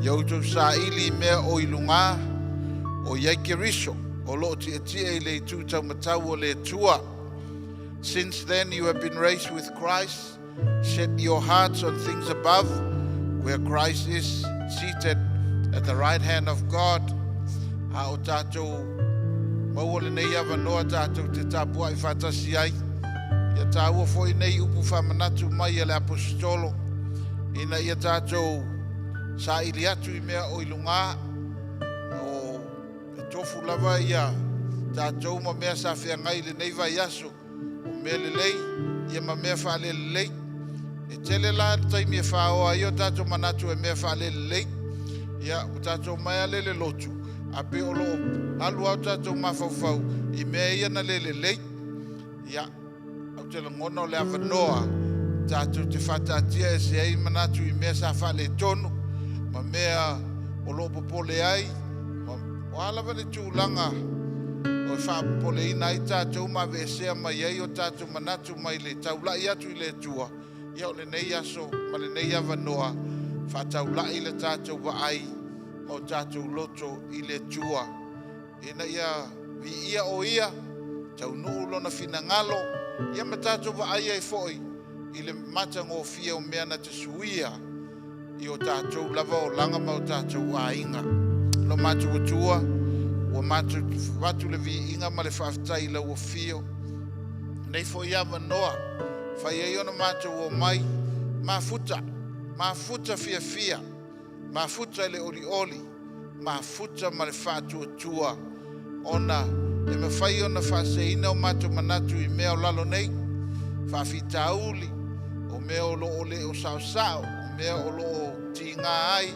Ia outou saili i mea o i lugā, o i ai Keriso, o loo tietie i le itu taumatau o le Atua. Since then you have been raised with Christ. Set your hearts on things above, where Christ is seated at the right hand of God. A o tātou maua lenei avanoa tātou te tapuai whātasi ai. Ia tāua foi nei upu whamanatu mai e le apostolo. Ina ia tātou saili atu i mea o i lugā. O e tofu lava ia tātou ma mea sa feagai lenei vaiaso. O mea lelei, ia ma mea whaalelelei. E tele la taimi e whaoa ai o tātou manatu e mea whaalelelei. Ia, o tātou mai a lele lotu. A pe o loo alu au tātou mafaufau i mea ia na lele lei. Ia, au te lagona o le avanoa tātou te whātātia e se ai manatu i mea sa whaale tonu ma mea o loo popole ai ma o alava le tūlanga o e whaapopole ina ai tātou ma vesea mai ai o tātou manatu mai le taulai atu i le Atua. Ia o lenei aso ma lenei avanoa whātaulai le tātou vaai ma o tātou loto i le Atua. Ina ia vi ia o ia, taunuu lona finagalo, ia ma tātou vaai ai foi i le matagofie o mea na te suia i o tātou lava o langa ma o tātou aiga. Lo mātou Atua, ua mātou watu le viiga ma le whaafetai i lau afio. Nei foi avanoa, fai ai ona mātou o mai, mafuta, mafuta fiafia, mafuta i le olioli, mafuta ma le whaatuatua, ona e mawhai ona whaaseina o mātou manatu i mea o lalo nei, whaafitauli, o mea o lo o le o sao sao, o mea o lo o tinga ai,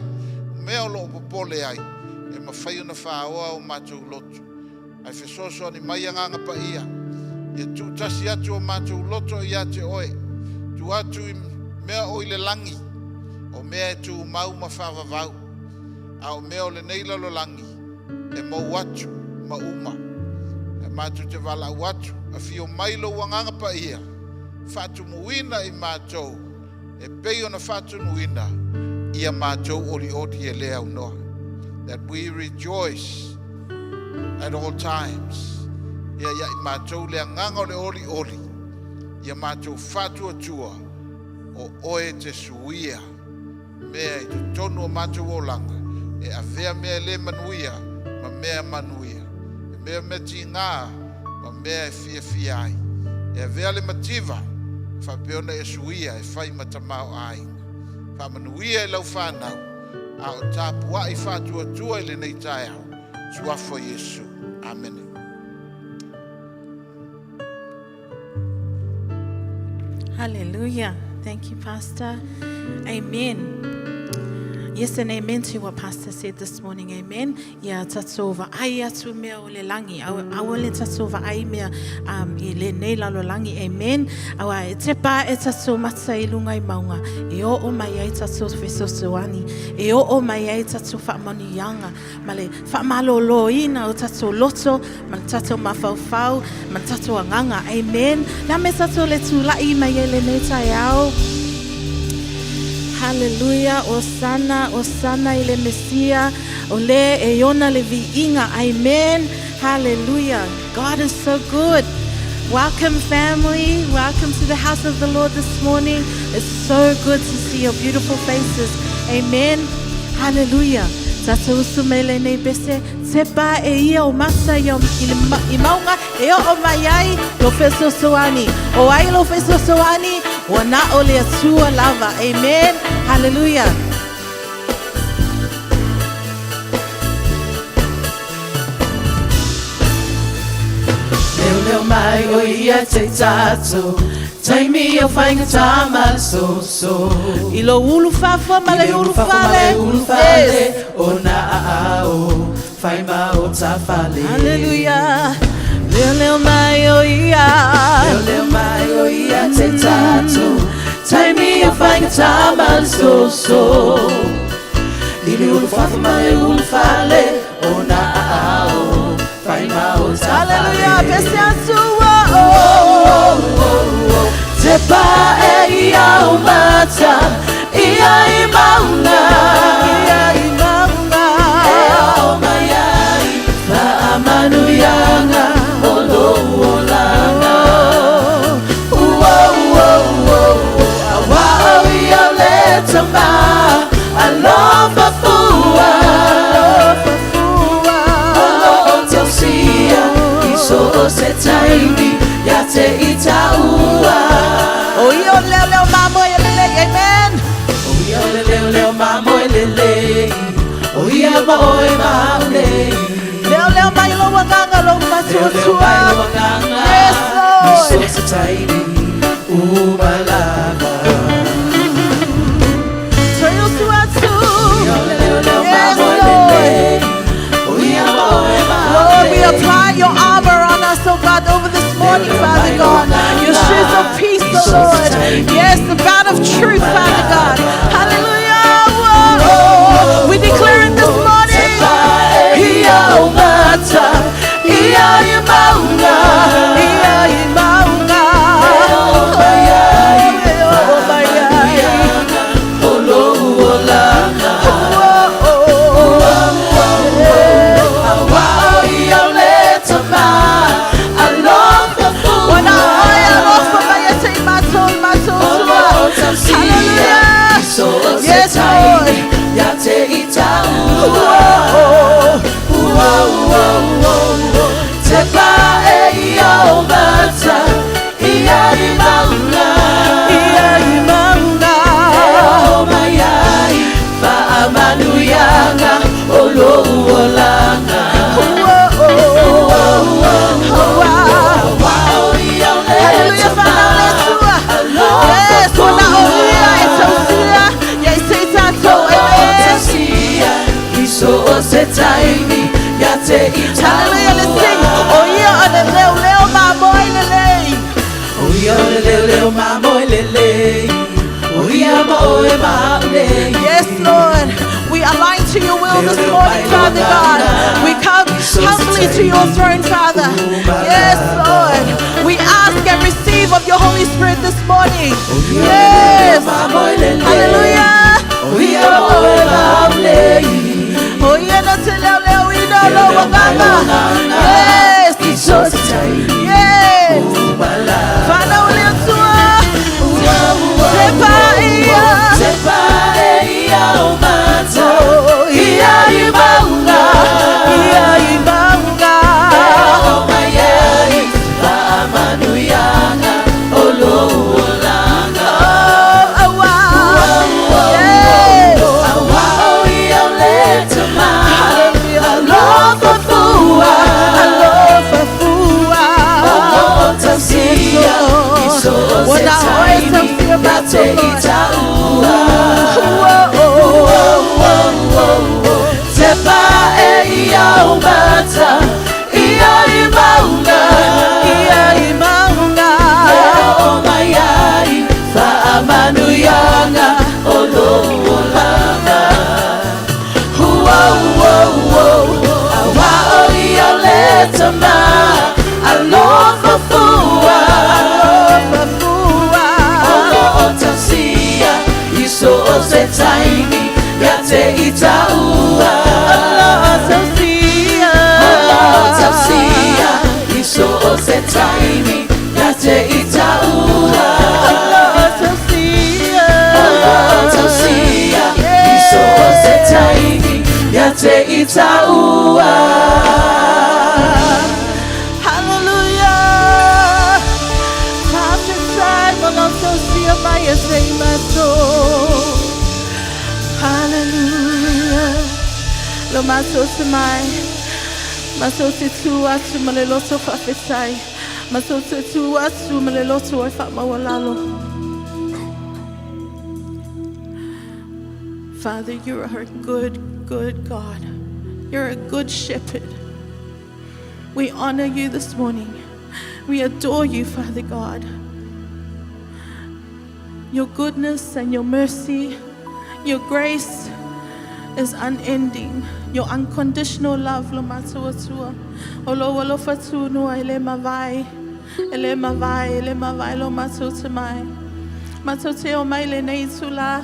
o mea o lo o popole ai, e mawhai ona whaoa o mātou loto. Ai fesoasoani mai agaga paia, ia tuutasi atu o mātou loto ia te oe, tu atu i mea o i le langi, o mea e tū mau ma whaavavau, a o mea o lenei lalolagi, e mau atu ma uma. E mātou te walau atu, a fio mai lo agaga paia, whaatumuina i mātou, e pei ona whaatunuina, ia mātou oli odi e lea unoa. That we rejoice at all times. Ia ia i mātou le agaga o le oli oli, ia mātou whaatuatua o oe te suia, mea i totonu o mātou olanga, e avea mea le manuia, ma mea manuia. E mea mea tingā, ma mea e fiafia ai. E avea le mativa, whapeona e suia e whai matamao aiga. Whaamanuia i lau whānau, a o tāpuai whaatuatua i lenei taeao. Suafa Yesu. Amen. Hallelujah. Thank you, Pastor. Amen. Yes and amen to what Pastor said this morning. Amen. Ia tatou vaai atu mea o le langi. Aua le tatou vaai mea i lenei lalolagi. Amen. Aua e tepa e tatou mata i lunga i maunga. E oo mai ai tatou fesoasoani. E oo mai ai tatou faamanuiaga. Ma le whaamaloloina o tatou loto, ma le tatou mafaufau, ma le tatou agaga. Amen. La me tatou le tūla'i mai e lenei taeao. Hallelujah. Osana, Osana i le Mesia. O le e ona le viiga. Amen. Hallelujah. God is so good. Welcome, family. Welcome to the house of the Lord this morning. It's so good to see your beautiful faces. Amen. Hallelujah. Tatou usu mai lenei pese, tepa e ia o mata i, i, i maunga e oo mai ai lo fesoasoani. O ai lo fesoasoani, ua na o le Atua lava. Amen. Hallelujah. Leo leo mai o ia te tātou Taimi o whainga tāma so so I lo ulu fafua ma le ulu fale. ulu fale O nā ao Whai ma o tā fale. Hallelujah. Leo leo mai o ia. Leo leo mai o ia te tātou Taimi o whainga tāma so so I le ulu fafua ma le ulu fale O nā ao Whai ma o tā fale. Hallelujah. Pese atua oh. Te pa e ia o mata Ia i maunga. Ia i ma oe maule. Leo leo mai lo wanganga lo Leo leo mai lo matuatua. wanganga. Yes, Lord. Iso se taimi umalava. Toyo Leo leo Yes, ma oe Lord. lele. Oia ma oe Lord, we maule. apply your armor on us, oh God, over this morning, Father God. Your shoes of peace, oh Lord. Yes, the band of truth, Father God. Hallelujah. Whoa. We declare it this morning. Ia o mata, ia i maunga. Ia i maunga. O mai ai, Oh, my ai. o lou olanga. Oh, Awa o ia o le tama, alofa Wana fua. oi alofa mai e te matou, matou O tua. loo tausia, Hallelujah. i so o se Yes, Lord. taimi, ia te itaua. Oh, Ua, ua, ua, ua. Te pa e ia o mata, ia i maunga. ia i maunga. E o mai ai, faamanuiaga o lou olaga. Oh, oh, oh, wow. Awa o ia o le Hallelujah, tama, Father, alofa Yes, wana fua. o ia e tausia, ia e te tatou. Amen. Tausia, i so o se taimi, ia te itaua. Hallelujah, let's sing. O ia o le leo leo ma moi le lei. O ia o le leo leo ma moe lelei. O ia ma oe maule. Yes, Lord. We align to your will this morning, Father God. We come humbly to your throne, Father. Yes, Lord. We ask and receive of your Holy Spirit this morning. Yes. Hallelujah. O ia ma oe maule. Oh, yeah, no te leo leo ino lo wanganga. Yes. I so se taimi, Yes. umala. Whanau le atua. Te pa ia. Te pa e ia o mata, Oh, ia i maunga. Ia i maunga. E o mai ai, faamanuiaga o lou olaga. Oh, oh, wow. Yes. Awa o ia o le tama, Hallelujah. alofa fua. Alofa fua. O loo tausia, i so o se Wana oe taimi, tausia ia mātou, te Lord. itaua. Oh, oh. Te pa e ia o mata, ia i maunga. Ia i maunga. E o mai ai, faamanuiaga o lou olaga. Ua, ua, ua, awa o ia o le tama, alofa fua. Alofa fua. O loo tausia, i so o se taimi, ia te itaua. Alofa tausia. O loo tausia, i so o se taimi, ia te itaua. Alofa tausia. O loo tausia, i so o se taimi, ia te itaua. Hallelujah. Whawhetai mo tausia mai e te matou. Hallelujah. Lo matou te mai. Matou te tū atu ma le loto whawhetai. Matou te tū atu ma le loto e whaamaualalo. Father, you are a good, good God. You're a good shepherd. We honor you this morning. We adore you, Father God. Your goodness and your mercy, your grace is unending. Your unconditional love, lo matua tua. O lo alofa tu noa ele mavai. Ele mavai, ele mavai lo matua te mai. Matua te o mai le nei tula.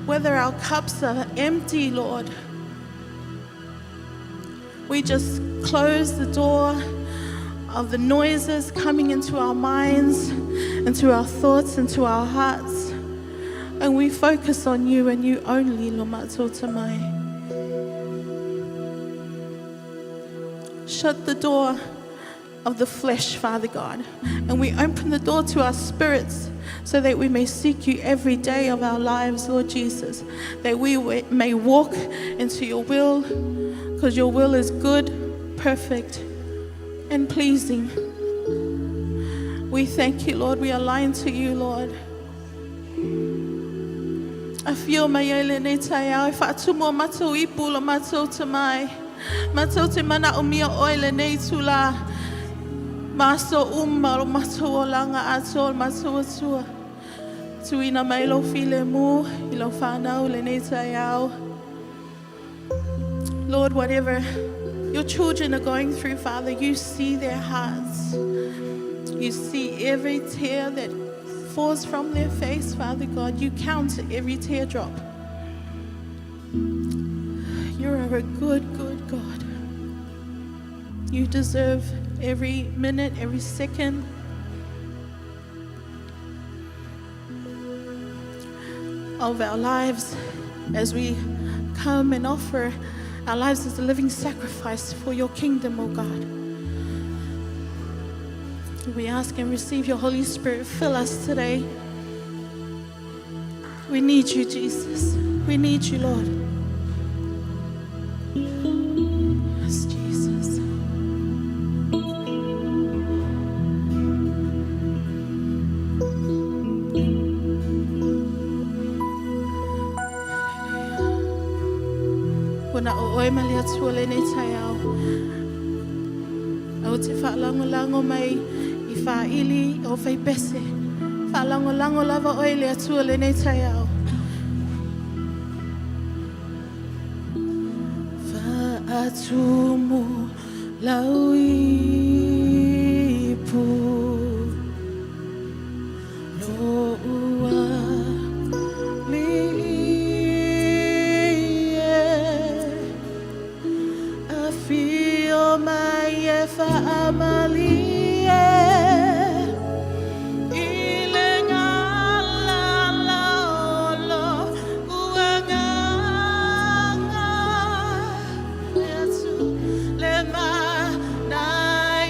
Whether our cups are empty, Lord, we just close the door of the noises coming into our minds, into our thoughts, into our hearts. And we focus on you and you only, Lomato Tamai. Shut the door of the flesh, Father God, and we open the door to our spirits so that we may seek you every day of our lives, Lord Jesus, that we may walk into your will, because your will is good, perfect, and pleasing. We thank you, Lord. We align to you, Lord. Afio mai ai lenei taeao e faatumu o matou ipu lo matou tamai. Matou te manaomia oe lenei itulā. Ma aso uma lo matou olaga atoa o le matou Atua. Tuuina mai lou filemu i lau fanau lenei taeao. Lord, whatever your children are going through, Father, you see their hearts. You see every tear that falls from their face, Father God. You count every teardrop. You are a good, good God. You deserve every minute, every second of our lives as we come and offer our lives as a living sacrifice for your kingdom, O God. We ask and receive your Holy Spirit. Fill us today. We need you, Jesus. We need you, Lord. Yes, Jesus. Ua na o oe ma le Atua lenei taeao. Aua te faalagolago mai i faaili o faipese. Faalagolago lava oe i le Atua lenei taeao. Faatumu lau ipu lo'u alii e afio mai e faamalie i le galala o lo'u agaga le Atua le manaia.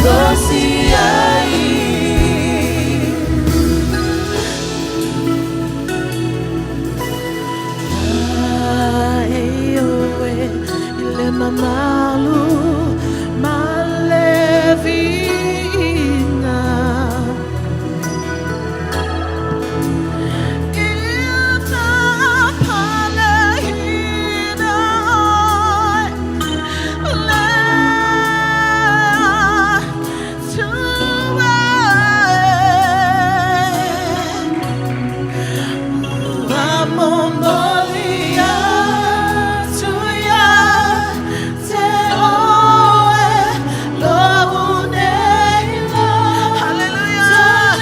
Malosi ai. Ai oe i le mamalu ma le viiga. Ia fa'apalahina oe le Atua e. Ua momoli atu ia te oe lou nei Hallelujah.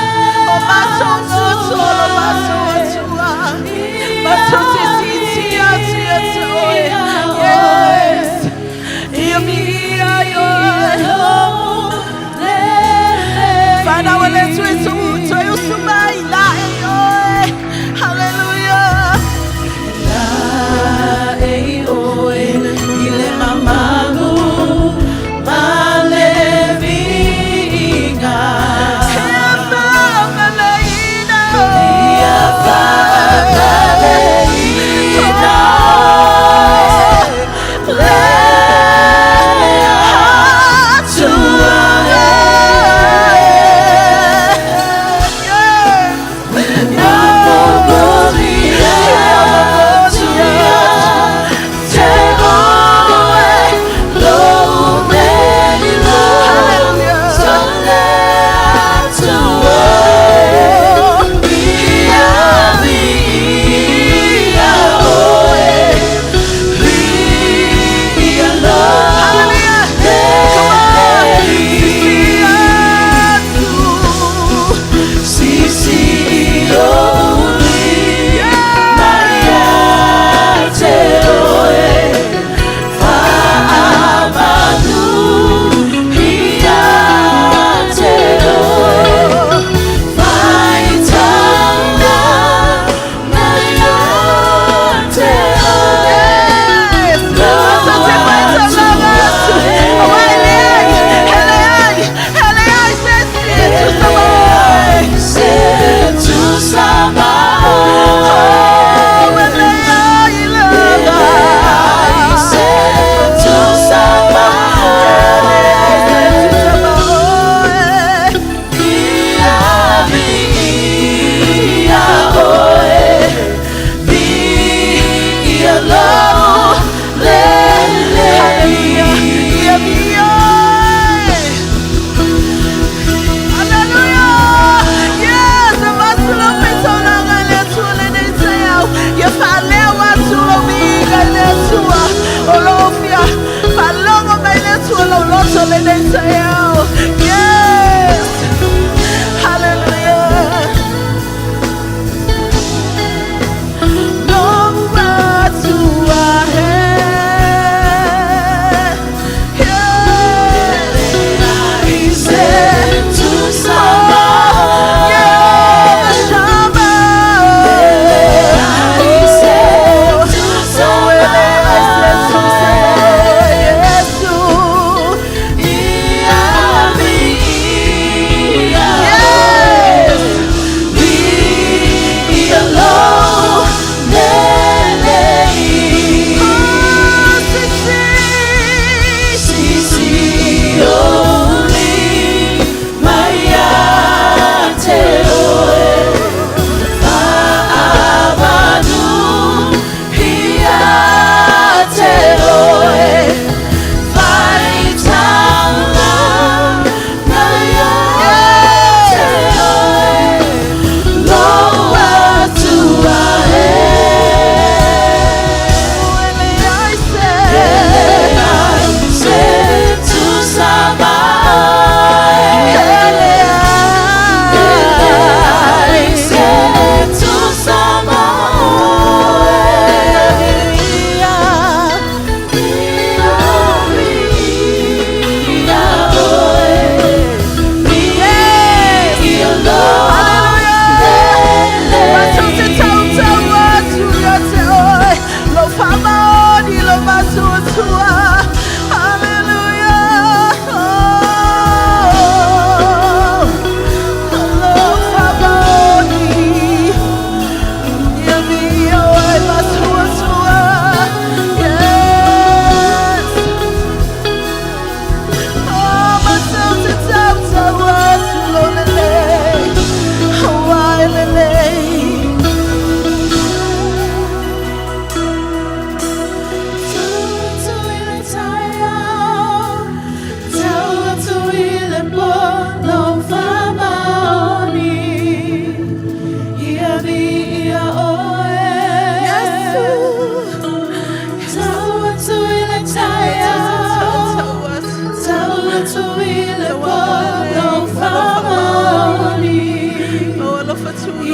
O matou moto, o matou atua. Matou te sentia, tia, te oe. Yes. Ia mia, ioe. Whanau le tui tu, toi usu mai la e oe. Hallelujah. E oe i le mamalu ma le viiga. Ia whaamalaina Ia fa'apalahina oe le Atua e. Yes. Ua momoli atu ia te oe lou nei Hallelujah. loto le Atua e. Ia viia oe, viia lou Hallelujah. Come on. lelei. Sisi oli mai ia te oe, fa'amanu ia te oe, faitaga mai ia te oe, Yes. se tu sama oe. Se tu sama oe. Ia viia oe, viia lou lelei. Yes! Hallelujah! No atu ahe. Yes. Se tu sama Yeah, the Shama. Se tu sama Yes, Ia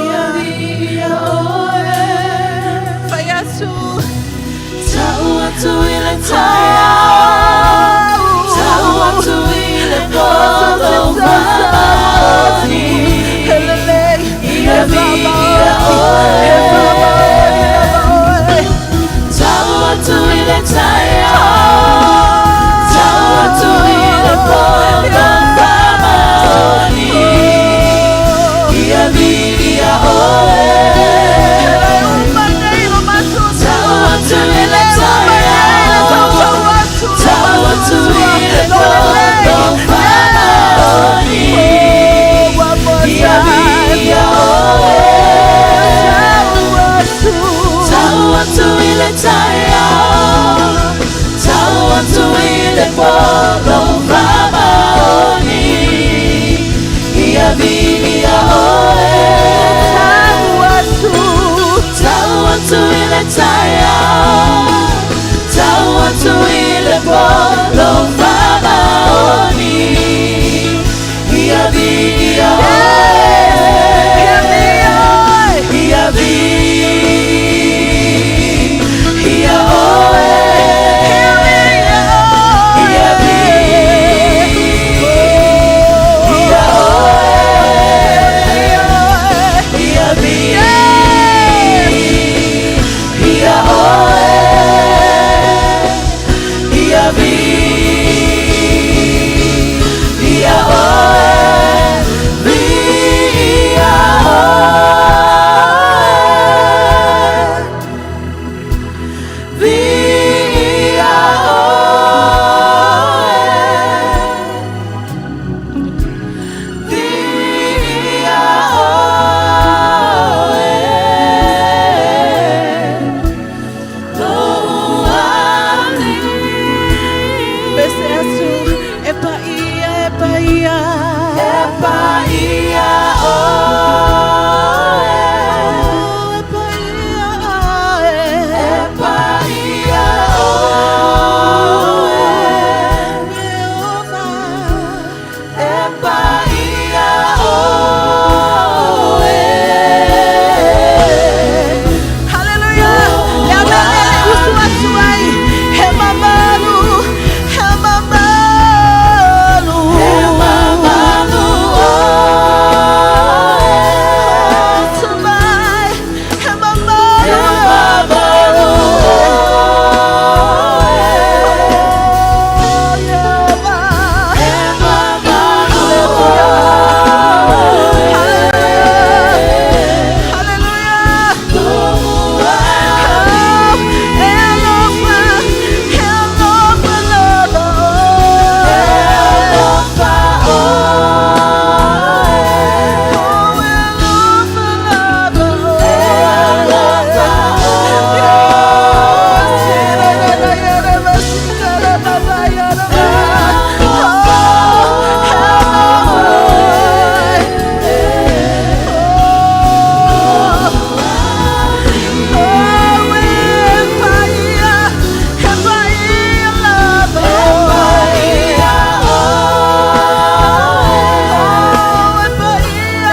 Ia viia oe. Fai atu. Tau atu i le taeao, tau atu i le po lou faamaoni. Ia viia oe. Tau atu i le taeao, tau atu i le po lou faamaoni. Ia viia oe. Tau atu i le taeao, tau atu i le po lou faamaoni. Ia viia oe. Tau atu i le taeao, tau atu i le po lou faamaoni. Ia viia oe. Tau atu i le taeao, tau atu i le po lou faamaoni. Ia viia oe. Ia viia oe. Ia viia oe. Ia viia oe. Ia viia oe. Viia oe. Viia oe. Viia oe. Lou alii. Bese atu e paia, e paia. E paia oe. E paia. E paia oe. Jehovah. E paia oe. Hallelujah. Le mea e usu atu ai. He mamalu, he mamalu. E mamalu oe. Tamai, he mamalu. E mamalu oe. Oh, Jehovah. E mamalu oe. Hallelujah. Lou Oh, Elofa, Elofa, lava. Alofa oe. Oh, Elofa, lava. Alofa Paia oe.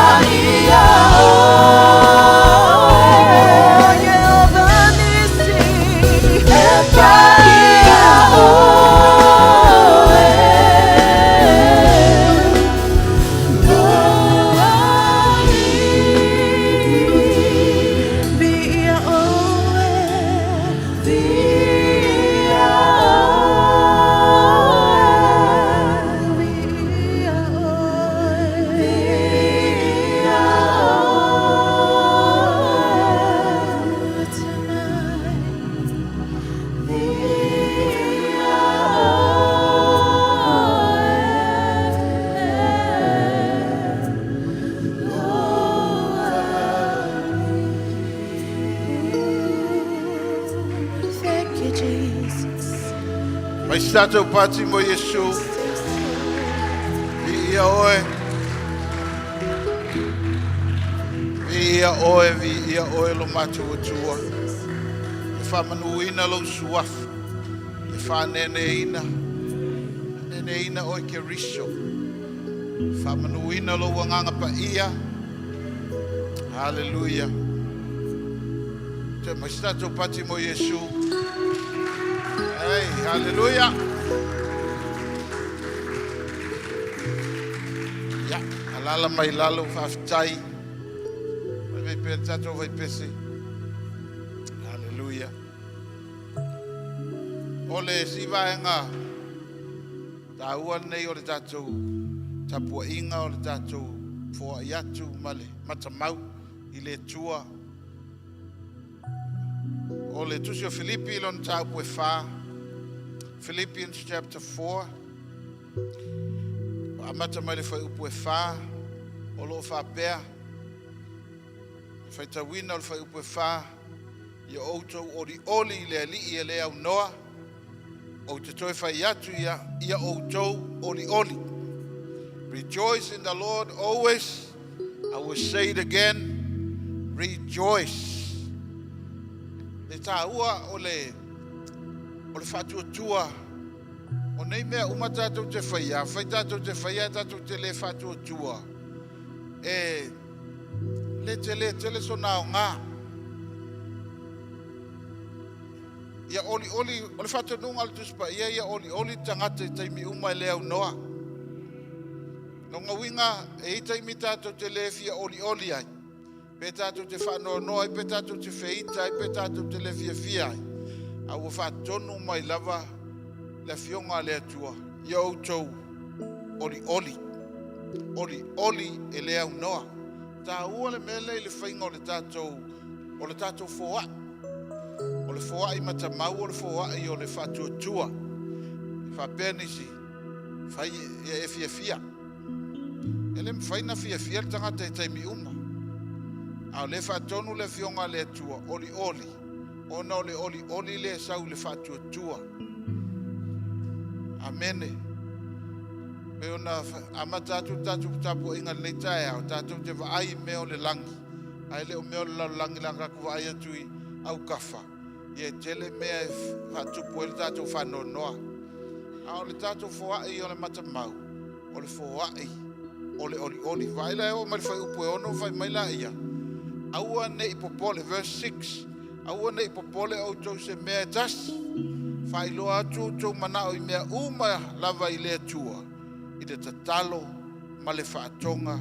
Paia oe. Paia oe. Lou alii. Viia oe. Viia oe. Viia oe. Viia oe. Tonight. Viia oe. Lou Thank you, Jesus. Mai sato pati mo Yesu. Viia oe. Viia oe, viia oe lo matou Atua. E faamanuina lou suafa. E faaneneina. Neneina oe Keriso. Faamanuina lou agaga paia. Haleluia. Toe mai se tatou pati mo Iesu. Hey, haleluia. Ia, alala mai lalo, faafetai. Mai mai pea le tatou vaipese. Haleluia. O le isi vaega taua lenei o le tatou tapuaiga o le tatou foai atu ma le matamau i le Atua. O le tusi o Filipi lona mataupu e 4, Philippians chapter 4, amata mai le fuaiupu e 4, o lo o faapea, le faitauina o le fuaiupu e 4, ia outou olioli i le alii e le aunoa, ou te toe fai atu ia, ia outou olioli. Rejoice in the Lord always. I will say it again. Rejoice. Le taua o le faatuatua o nei mea uma tatou te faia, fai tatou te faia, tatou te le faatuatua, e le tele tele sona o ngā. Ia oli oli, o le faatonuga a le Tusi Paia, ia oli oli tagata i taimi uma e le aunoa. Lona uiga, e i taimi tatou te le fia oli oli ai. Pe tatou te faanoanoa ai, pe tatou te feita ai, pe tatou te le fiafia ai. A ua faatonu mai lava le afioga a le Atua, ia outou oli oli. Oli oli e le aunoa. Taua le mea lea i le faiga o le tatou foai. O le foai matamau, o le foai o le faatuatua. Faapea nisi, fai ia e fiafia. E le mafai na fiafia le tagata i taimi uma. A o le faatonu le afioga a le Atua, oli oli, ona o le oli oli le sau i le faatuatua. Amene. Pe ona amata atu tatou tapuaiga lenei taeao, tatou te vaai i mea o le lagi. Ae le o mea o le lalolagi la tatou vaai atu i aukafa. Ia e tele mea e faatupu ai le tatou faanoanoa. A o le tatou foai o le matamau, o le foai o le olioli. Vaai la e oo mai le fuaiupu e 6 fai mai la ia, aua nei popole, verse 6, aua nei popole outou se mea e tasi, faailoa atu outou manao i mea uma lava i le Atua, i le tatalo ma le faatoga,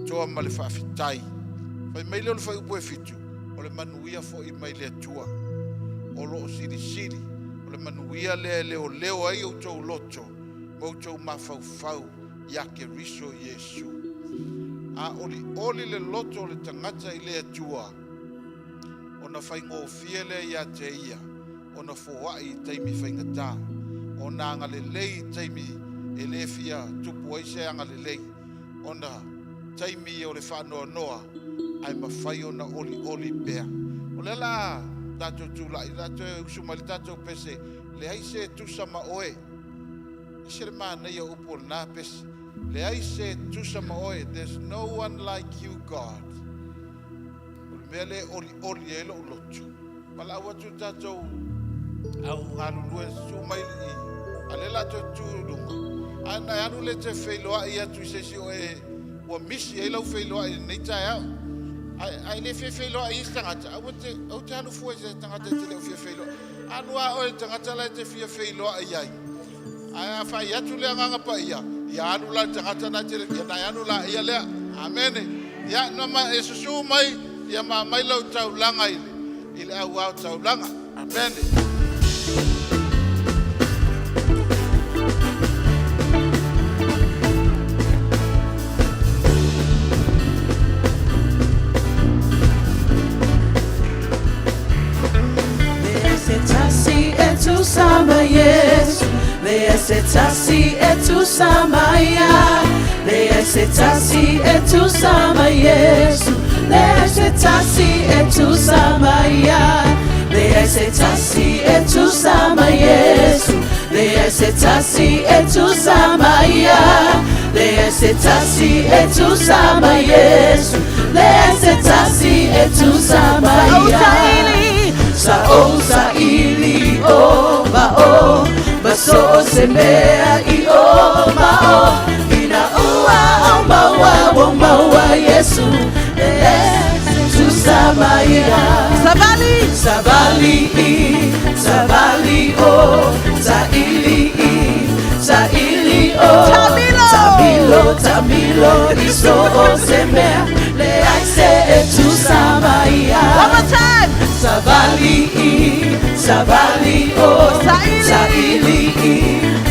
toa ma le faafetai. Fai mai lea o le fuaiupu e 7, o le manuia foi mai le Atua. O loo silisili, o le manuia lea e leoleo ai outou loto, ma outou mafaufau ia Keriso Iesu. A oli oli le loto o le tagata i le Atua, ona faigofie lea ia te ia, ona foai i taimi faigata, ona agalelei i taimi e le fia tupu ai se agalelei, ona taimi o le faanoanoa, ae mafai ona oli oli pea. O le la tatou tula'i, tatou usu mai le tatou pese, leai se tusa ma oe. Se le manaia o upu o lena pese. Leai se tusa ma oe. There's no one like you, God. O le mea le oli oli ai lou loto. Palau atu tatou au galulue su mai i a le latou tu i luga. A na alu le te feiloai atu i se isi o e ua misi ai lau feiloai i lenei taeao. Ai le fia feiloai i isi tagata, au te alu fua i se tagata e te le o fia feiloai. Alu a oe tagata la e te fia feiloai ai. Ai a fai atu le agaga paia, ia alu la le tagata na te le ia na alu la ia lea. Amene. Ia no ma e susu mai, ia ma mai lau taulaga i le auao taulaga. Amene. Le se tasi e tu sama Yesu, le se tasi e tu sama ia, le se tasi e tu sama Yesu, le se tasi e tu sama ia, le se tasi e tu sama Yesu, le se tasi e tu sama ia, le se tasi e tu sama Yesu, le se tasi e tu sama ia. Sa o sa ili o ma o, ma so se mea i o ma o, ina ua o o Tamilo. Tamilo, tamilo i so o se mea Le ai se e tusa mai One ai more time. Savali i, savali o Saili. Saili i,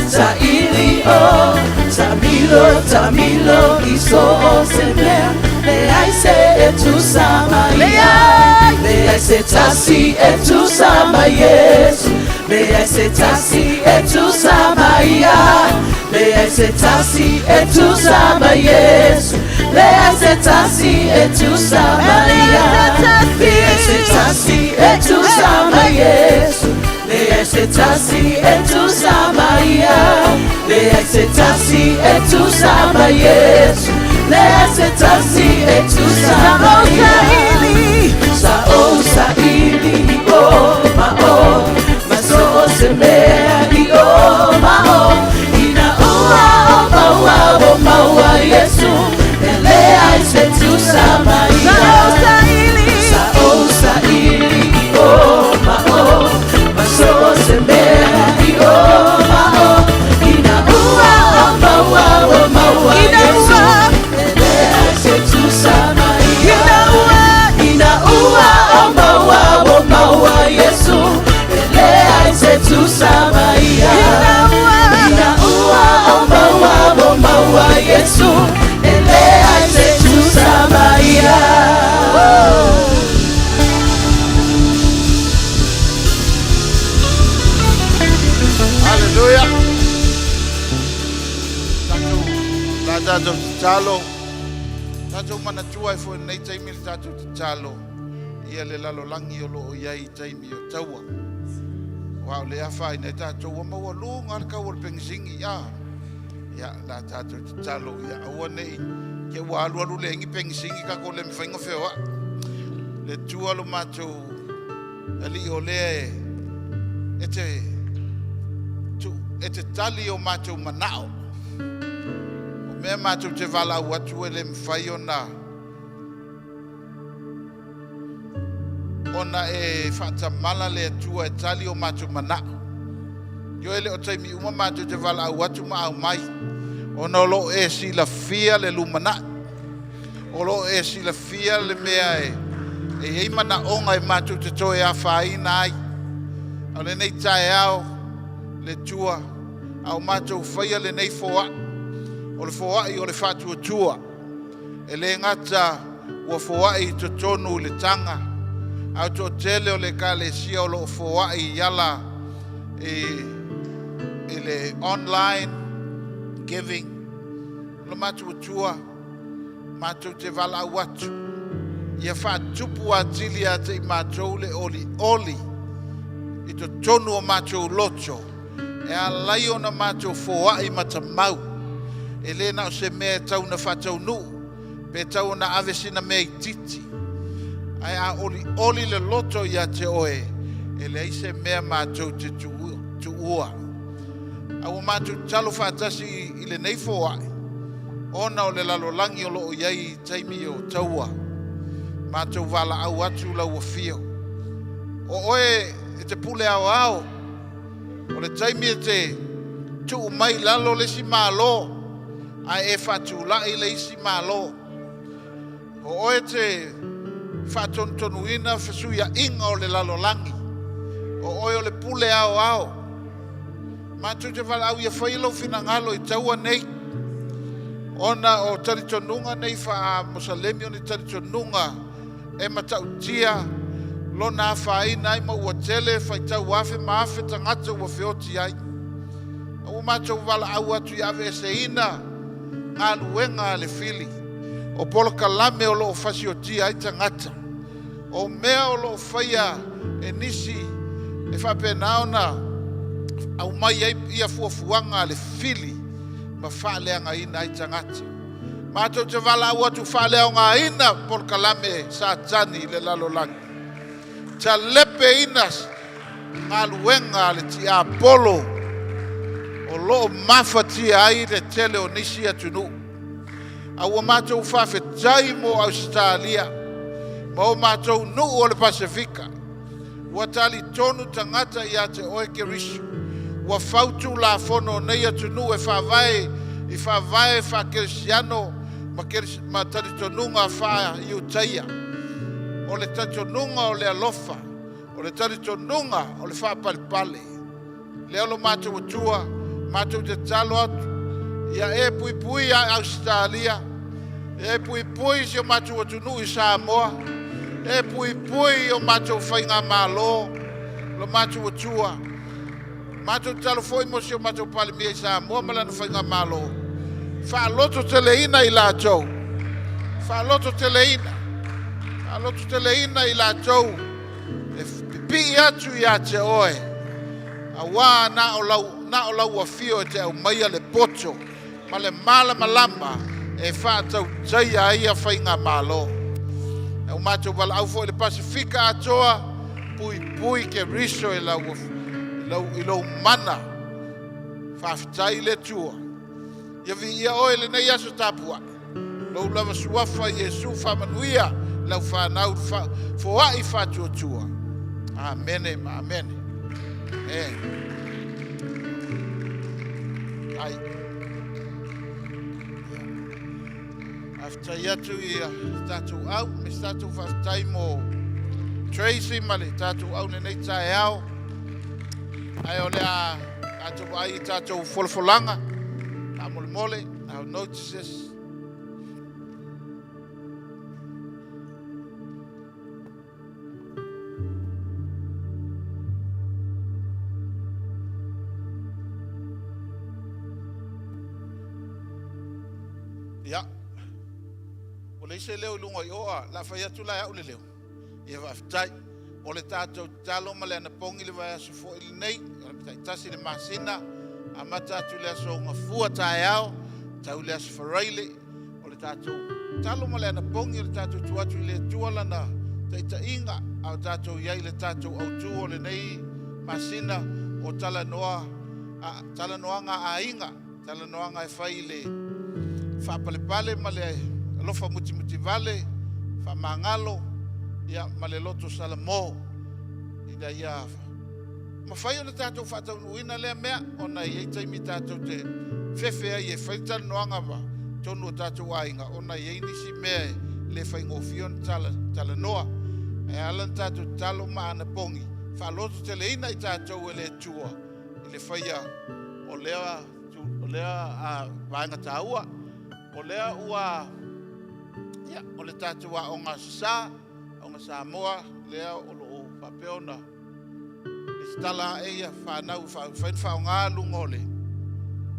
saili o Tamilo, tamilo i so o se mea Le ai se e tusa mai Le ai ai. Le ai se tasi e tusa mai Yesu Le ai se tasi e tusa mai ai Le ai se tasi e tusa mai Yesu Le ai se tasi e tusa mai ai Le ai se tasi e tusa mai Yesu Le ai se tasi e tusa mai ai Le ai se tasi e tusa mai Yesu Le ai se tasi e tusa mai ai Sa o sa ili o ma o Ma so o se mea i o ma o Ina ua o maua o maua Yesu Ele ai se tusa mai Sa o ai. sa ili. Sa o sa ili o ma o Ma so o se mea i o ma o Ina ua o maua o maua Ina Yesu ua. Ele ai se tusa mai Ina ai. ua. Ina ua o maua o maua Yesu Ele ai se tusa mai ai. Ina ua. Ina ua o maua o maua Yesu Ele ai se tusa mai ai. Hallelujah. Tatou la tatou tatalo. Tatou manatua e foi nei taimi le tatou tatalo. Ia le lalolagi o lo o i ai i taimi o taua. Wa o le afa ina tatou ua maualuga le kau o le pegisini ia. Ia la tatou tatalo ia aua nei ke ua alu alu le ngi pegisini ka ko le mfainga feoa. Le tua lo matou ali o le e te tu e te tali o matou manao. O mea matou te valau atu e le mafai ona ona e faatamala le Atua e tali o matou manao. Io e le o taimi uma matou te valaau atu ma au mai. Ona o lo e silafia le lumanai. O lo e silafia le mea e e iai manaoga e matou te toe afaina ai. O lenei taeao le Atua a o matou faia lenei foai. O le foai o le faatuatua. E le gata ua foai i totonu i le taga. A o toatele o le ekalesia o lo o foai i ala i le online giving. O le matou Atua, matou te valaau atu. Ia faatupu atili ia te i matou le oli oli i totonu o matou loto. E alai ona matou foai matamau. E le na o se mea e tau na faataunuu, pe tau na ave sina mea i titi. Ae a oli oli le loto ia te oe, e leai se mea matou te tuua. A ua matou tatalo faatasi i lenei foai, ona o le lalolagi o lo o i ai i taimi o taua. Matou valaau atu lau afio. O oe e te pule ao ao, o le taimi e te tuu mai lalo le isi malo, ae e faatulai le isi malo. O oe te faatonutonuina fesuiaiga o le lalolagi. O oe o le pule ao ao. Matou te valaau ia fai lou finagalo i taua nei. Ona o talitonuga nei faa Mosalemi o ni talitonuga e matautia lona afaina ai ma ua tele faitau afe ma afe tagata ua feoti ai. A ua matou valaau atu ia aveeseina galuega a le fili. O polokalame o lo o fasiotia ai tagata. O mea o lo o faia e nisi e faapena ona au mai ai ia fuafuaga a le fili ma faaleagaina ai tagata. Matou te valaau atu faaleaogaina polokalame Satani i le lalolagi. Talepeina galuega a le tiapolo o lo o mafatia ai le tele o nisi atunuu. A ua matou faafetai mo Ausetalia ma o matou nuu o le Pasefika. Ua talitonu tagata ia te oe Keriso. Ua fau tulafono o nei atunuu e faavae I faavae faa-kerisiano ma, ma talitonuga faa-Iutaia. O le talitonuga o le alofa, o le talitonuga o le faapalepale. Lea o lo matou atua, matou te tatalo atu, ia e puipui ia Ausetalia, e puipui si o matou atunuu i Samoa, e puipui o matou faigamalo, lo matou atua. Matou tatalo foi mo si o matou Palemia i Samoa ma lana faigamalo, faalototeleina i latou, faalototeleina, faalototeleina i latou e pipii atu ia te oe, auā na o lau afio e te aumaia le poto ma le malamalama e faatautaia ai ia faigamalo. E o matou valaau foi i le Pasefika atoa, puipui Keriso i lau, i lou mana. Faafetai i le Atua. Ia viia oe i lenei aso tapuai. Lou lava suafa Iesu faamanuia lau whanau foai faatuatua. Amene ma amene. Amen. Ai. Faafetai atu i tatou au, me se tatou faafetai mo Tracy ma le tatou au lenei taeao. Ae o le a tatou vaai i tatou folafolaga, faamolemole, our notices. Ia, ua leai se leo i luga i o, a o le a fai atu la e au le leo. Ia faafetai. O le tatou tatalo ma le anapogi le vaiaso foi lenei, o le 11 le masina, amata atu i le aso Gafua taeao, tau i le aso Faraile, o le tatou tatalo ma le anapogi o le tatou tuu atu i le Atua lana taitaiga, a o tatou i ai i le tatou autu o lenei masina o talanoa, a, talanoaga a aiga, talanoaga e fai i le faapalepale ma le alofa mutimutivale, faamagalo, ia, ma le loto salamo, ina ia mafai ona tatou faataunuuina lea mea, ona e i ai taimi tatou te fefe ai e fai le talanoaga ma totonu o tatou aiga, ona e i ai nisi mea e le faigofie ona talanoa. Ae ala ona tatou tatalo ma anapogi, faalototeleina i tatou e le Atua i le faia o lea, o lea vaega taua. O lea ua, ia, o le tatou aoga Aso Sa, aoga Samoa, lea o lo o faapea ona lesitala ae ia fanau e mafai ona faaaoga luga o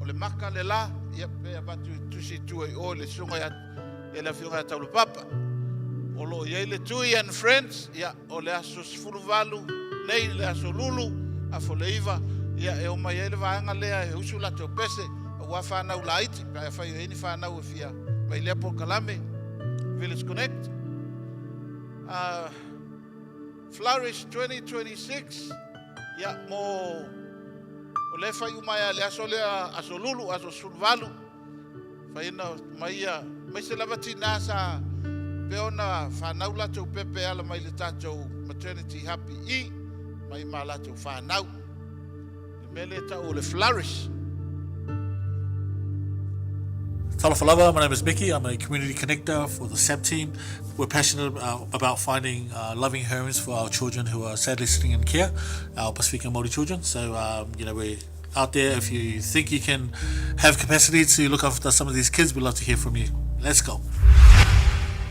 le maka le la, ia pe avatu i tusi i tua i o i le susuga ia le afioga ia Taulapapa. O lo o i ai le Tui and Friends, ia, o le aso 18 nei, le aso Lulu, aso le 9, ia, e omai ai le vaega lea e usu latou pese, aua fanau laiti, pe afai o i ai ni fanau e fia mai lea polokalame, Village Connect. Flourish 2026, ia, mo o lea e fai uma ai lava i le aso lea, aso Lulu, aso 18, fai ona mai ia, aemaise lava tina sa faapea ona fanau latou pepe e ala mai le tatou maternity hub i i, mai ma latou fanau. Le mea lea e tau o le Flourish. Talofa lava, my name is Mickey. I'm a community connector for the SAP team. We're passionate about finding loving homes for our children who are sadly sitting in care, our Pasifika Māori children. So, we're out there. If you think you can have capacity to look after some of these kids, we'd love to hear from you. Let's go.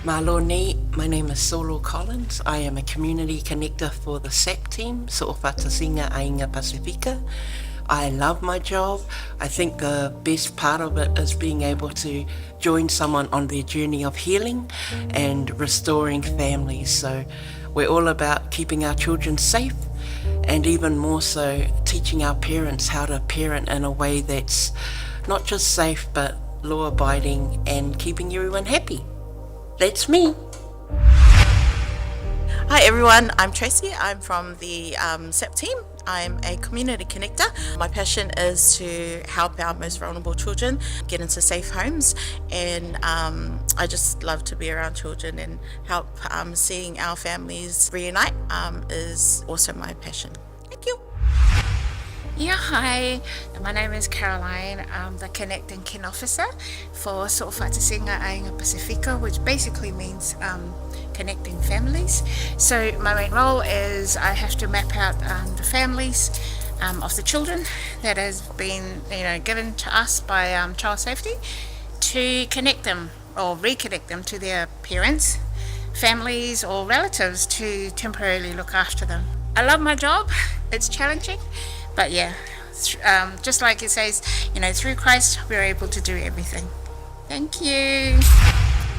Maloni, my name is Solo Collins. I am a community connector for the SAP team, So'ofatasiga Aiga Pasifika. I love my job. I think the best part of it is being able to join someone on their journey of healing and restoring families. So we're all about keeping our children safe and even more so teaching our parents how to parent in a way that's not just safe but law abiding and keeping everyone happy. That's me. Hi everyone, I'm Tracy. I'm from the SAP team. I'm a community connector. My passion is to help our most vulnerable children get into safe homes, and I just love to be around children and help seeing our families reunite is also my passion. Thank you. Yeah, hi. My name is Caroline. I'm the Connect and Kin Officer for So'ofaatasinga Aiga Pasifika, which basically means connecting families. So my main role is I have to map out the families of the children that has been, given to us by Child Safety to connect them or reconnect them to their parents, families or relatives to temporarily look after them. I love my job. It's challenging, but yeah, just like it says, through Christ we're able to do everything. Thank you.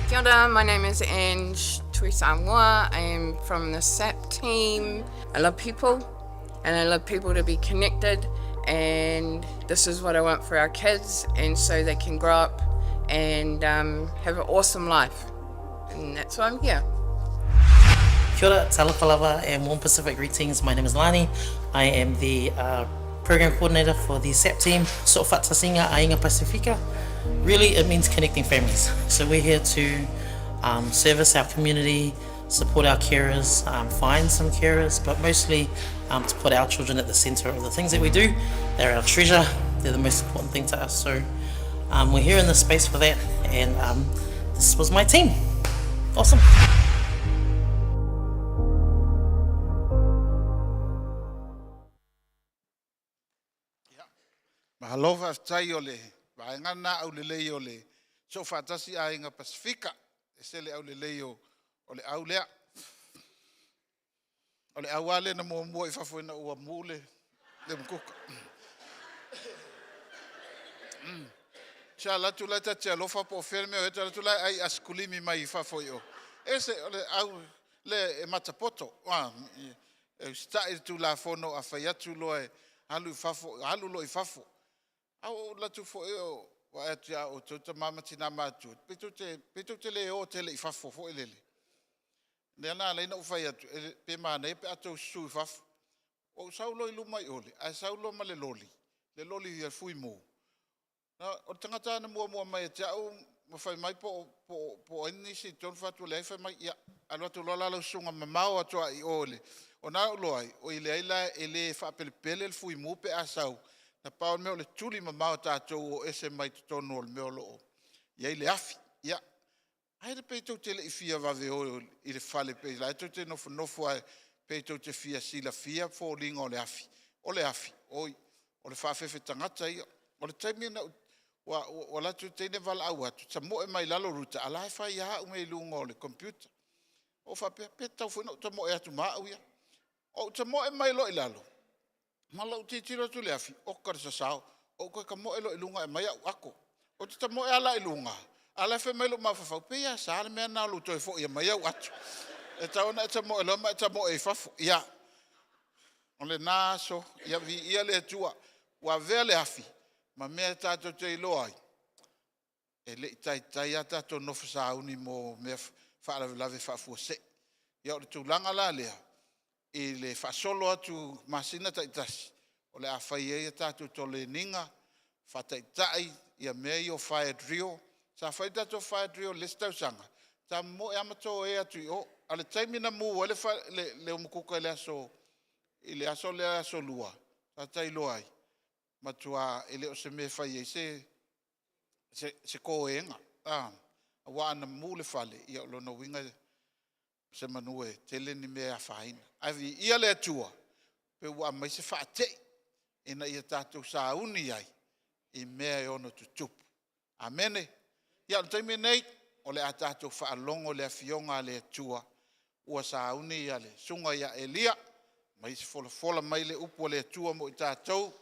Kia ora, my name is Ange Tuisamoa. I am from the SAP team. I love people and I love people to be connected, and this is what I want for our kids, and so they can grow up and have an awesome life. And that's why I'm here. Kia ora, talofa lava and warm Pacific greetings. My name is Lani. I am the program coordinator for the SAP team, So'ofaatasinga Aiga Pasifika. Really, it means connecting families. So we're here to service our community, support our carers, find some carers, but mostly to put our children at the centre of the things that we do. They're our treasure. They're the most important thing to us. So we're here in this space for that, and this was my team. Awesome. Mahalo faafetai o le vaega lena aulelei o le Soofaatasi Aiga Pasifika. E ese le aulelei o le au lea. O le au lava lea na muamua i fafo ina ua mu le umukuka. Sa alu atu la e ta te alofa po o fea le mea o i ai, ta alu atu la e ai asikulimi mai fafo i o. Ese o le au lea e matapoto. E usitai i le tulafono a fai atu loa e alu i fafo, alu loa i fafo. A ua ou alu atu foi o vaai atu ia outou tama ma tina matutua, pe tou te le o tele i fafo foi lele. Lea na ala ai ona ou fai atu, pe manaia pe a outou susu i fafo. Ua ou sau loa i luma i o, ae sau loa ma le loli, le loli fui mu. O le tagata na muamua mai ia te au ma fai mai po o ai nisi i totonu, fai atu e leai, fai mai, ia, alu atu loa la lau susuga mamao atu lava i o. O lena ua ou iloa ai, oi leai la e le faapelepele le fui mu pe a sau, na pau o le mea o le tuli mamao e tatou o ese mai totonu o le mea o lo o i ai le afi. Ia, ai le pe tou te le i fia vave o i le fale, pe la e tou te nofonofo ae pe tou te fia silafia foliga o le afi. O le afi, oi, o le faafefe tagata ia. O le taimi na ua alu atu le teine valaau atu, tamoe mai lalo Ruta, a o la e fai lava au mea i luga o le computer. Ou faapea, pe tatau foi ona ou tamoe atu ma au ia. Ou tamoe mai loa i lalo, ma lou tilotilo atu i le afi, oka le sasao. Ou toe tamoe loa i luga e aumai au ato. Ou te tamoe lava la i luga, a o la e fai mai lou mafaufau, pei e sa le mea lena o lou toe foi e aumai au ato. E tatau ona e tamoe loa ma e tamoe i fafo. Ia, o lena aso, ia viia le Atua, ua avea le afi ma mea tatou te iloa ai, e le i taitai lava tatou nofo sauni mo mea faalavelave faafuasei. Ia o le tulaga la lea, i le faasolo atu masina taitasi, o le a fai ai a tatou toleniga, faataitai ia mea ia o fire drill. Sa fai tatou fire drill i le isi tausaga, sa momoe lava ma toe atu i o. A o le taimi na mu ai le umukuka i le aso lea Aso Lua, sa iloa ai, matua e le o se mea e fai ai se toega. Aua ana mu le fale, ia o lona uiga semanu e tele ni mea e afaina. Ae viia le Atua, pei ua aumai se faatei ina ia tatou sauni ai i mea e ono tutupu. Amene. Ia, o le taimi lenei, o le a tatou faalogo i le Afioga a le Atua ua sauni le Susuga ia Elia e folafola mai le upu a le Atua mo i tatou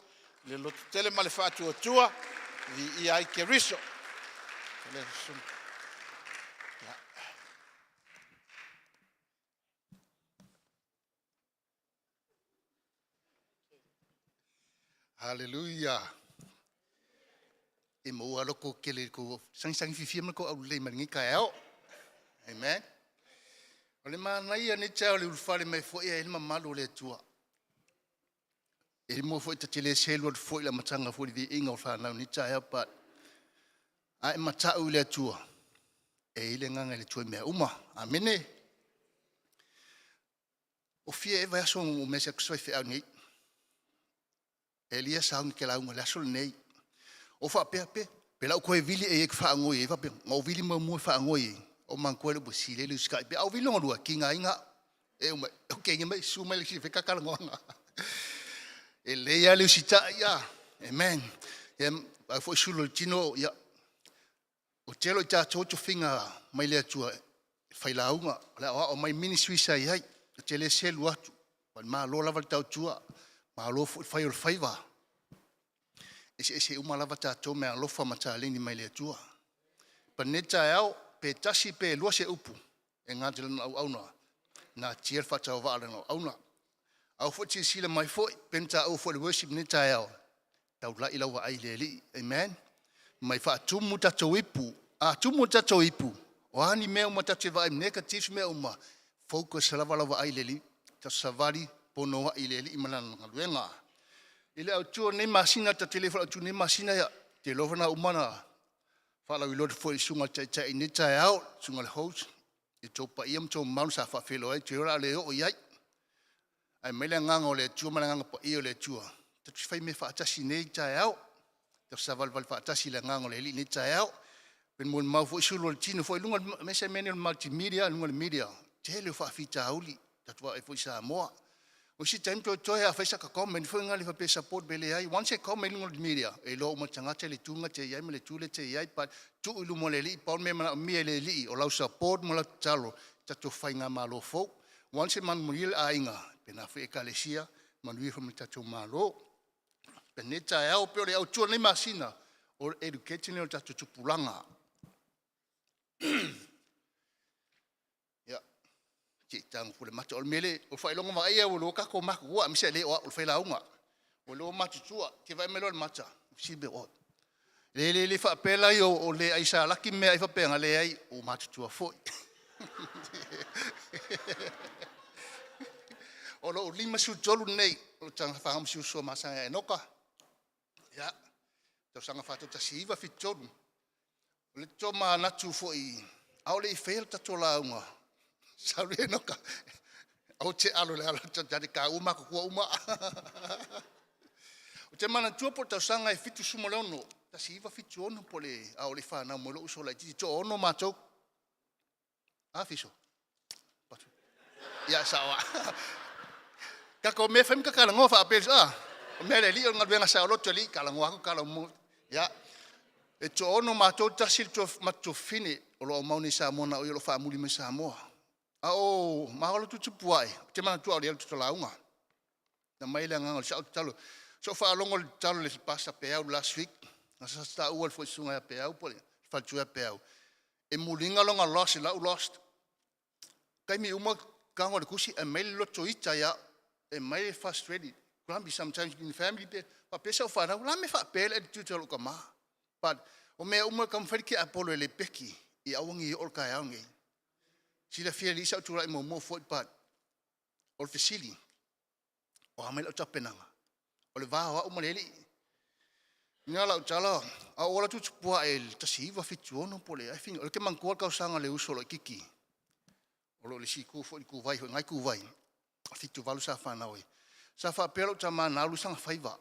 i le lototele ma le faatuatua. Viia ai Keriso. Hallelujah. E maua loko kele ko sangi sangi fiafia ma ko aulelei mai lenei taeao. Amen. O le manaia nei taeao le ulufale mai foi e le mamalu o le Atua. E mua foi ta te le selu atu foi le amataga foi i le viiga o fanau nei taeao, but a e matau i le Atua, e i ai le agaga i le Atua i mea uma. Amene. O fia ea vaiaso ua mesi atu si faifeau nei? Elia sauni ke lauga le aso lenei. O faapea pe, pe lau koe vili e ek whaangoi e faapea, ngau vili ma mua whaangoi e, o mangkoe le si le le sky pe au vili lua ki ngā inga e uma o ke inga mai su mai le si whekakala ngoanga. E le ia le usita ia. Amen. E au foi sulo le tino ia. O telo i tātou tofinga mai le atua whailauga o le ao mai ministry sa i ai. O te le selu atu. Pa malo lava le tautua. Malo foi whai o le whaiva. Ese ese uma lava tātou me alofa ma tāleni mai le atua. Pa ne taeao pe tasi pe lua se upu e ngā te lana au auna. Nā tia le whatau waa lana au auna. Au foi te sila mai foi, pen ta au foi le worship ne taeao. Tau lai lau ai le li. Amen. Mai whaatumu tatou ipu. A tumu tatou ipu. O ani mea uma tatou vai negative mea uma. Focus lava lava ai le li. Ta savali pono ai le li mana ngaluenga. I le au tua nei masina ta telefona au tua nei masina ia. Te lofa na umana. Whalau i lote foi sunga tai tai ni tai au, sunga le host. I tō pa ia ma tō maunu sa whawhelo ai, te ora le o i ai. Ai mai le nganga o le atua, ma le nganga pa ia o le atua. Ta tu whai me whaatasi nei tai au. Ta saval val whaatasi le nganga o le li nei tai au. Pen mo mau foi sulu le tino foi lunga me se mene o le multimedia, lunga le media. Te le whaafita auli. Ta tua e foi sa moa. O si taim toi toi a whaisa ka comment foi ngali whape support bele ai. Once e comment lunga le media, e lo uma tangata le tunga te iai me le tule te iai, pa tu ilu mo le li, pa me mana mi le li, o lau support mo lau talo, tato whai ngā malo fou. Once e manu mo ile ainga, pe nā fwe e kalesia, manu i me tato malo. Pe ne tae au pe o le au tua nei masina, o educating le o tato tupulanga. Ia, te tango fule mata o le mele, o whailonga ma ia o lo kako maku ua, mise le o o whai launga. O lo matutua, te vai melo le mata. Si be o. Le le le whaapela i o le ai sa laki mea i whapenga le ai o matutua foi. O lo lima su tolu nei, o tanga whangam si usua masanga e noka. Ia, tau sanga whātau tasi iwa fi tolu. O le tō natu foi, au le i whael tato launga. Salu e noka. Au te alo le alo te te ka uma ko kua uma. O te mana tua po tau sanga e fitu sumo le ono. Tasi iwa fitu ono po le au le whanau mo lo uso lai titi to ono mātou. A fiso. Patu. Ia sawa. Kako me whaim ka kala ngofa apel ah. O mea le li o ngaluenga sa o loto li kala ngoa ku kala mo. Ia. E to ono mātou tasi le to matu fine o lo au mauni Samoa na o i o lo whaamuli me Samoa. A o mahalo tutupu ai, te mana tua o le alu tutalaunga. Na mai le nganga o le sao talo. So whaalongo le talo le pasa pe au last week. Na sa sta ua le foi sunga ya pe au po le faltu ya pe au. E mulinga longa lost lau lost. Kai mi uma kango le kusi e mai le loto ita ya e mai le frustrated. Grumpy sometimes in family pe pa pesa o whanau la me wha pele e tu talo ka ma. But o mea uma ka mwhari ki Apollo e le peki i awangi i orka e au ngei. Sila fia li sa tura i mo mo foi but o le fesili o ha mai lau tapenaga o le va o a'u ma le ali'i ina lau tala a o ala tutupua e le 1976 po le I think o le ke manatua le tausaga le uso o lo'i kiki o loo le siku fo'i le kuvai fo'i gai kuvai 78 sa fanau ai sa faapea lou tamā na alu saga faiva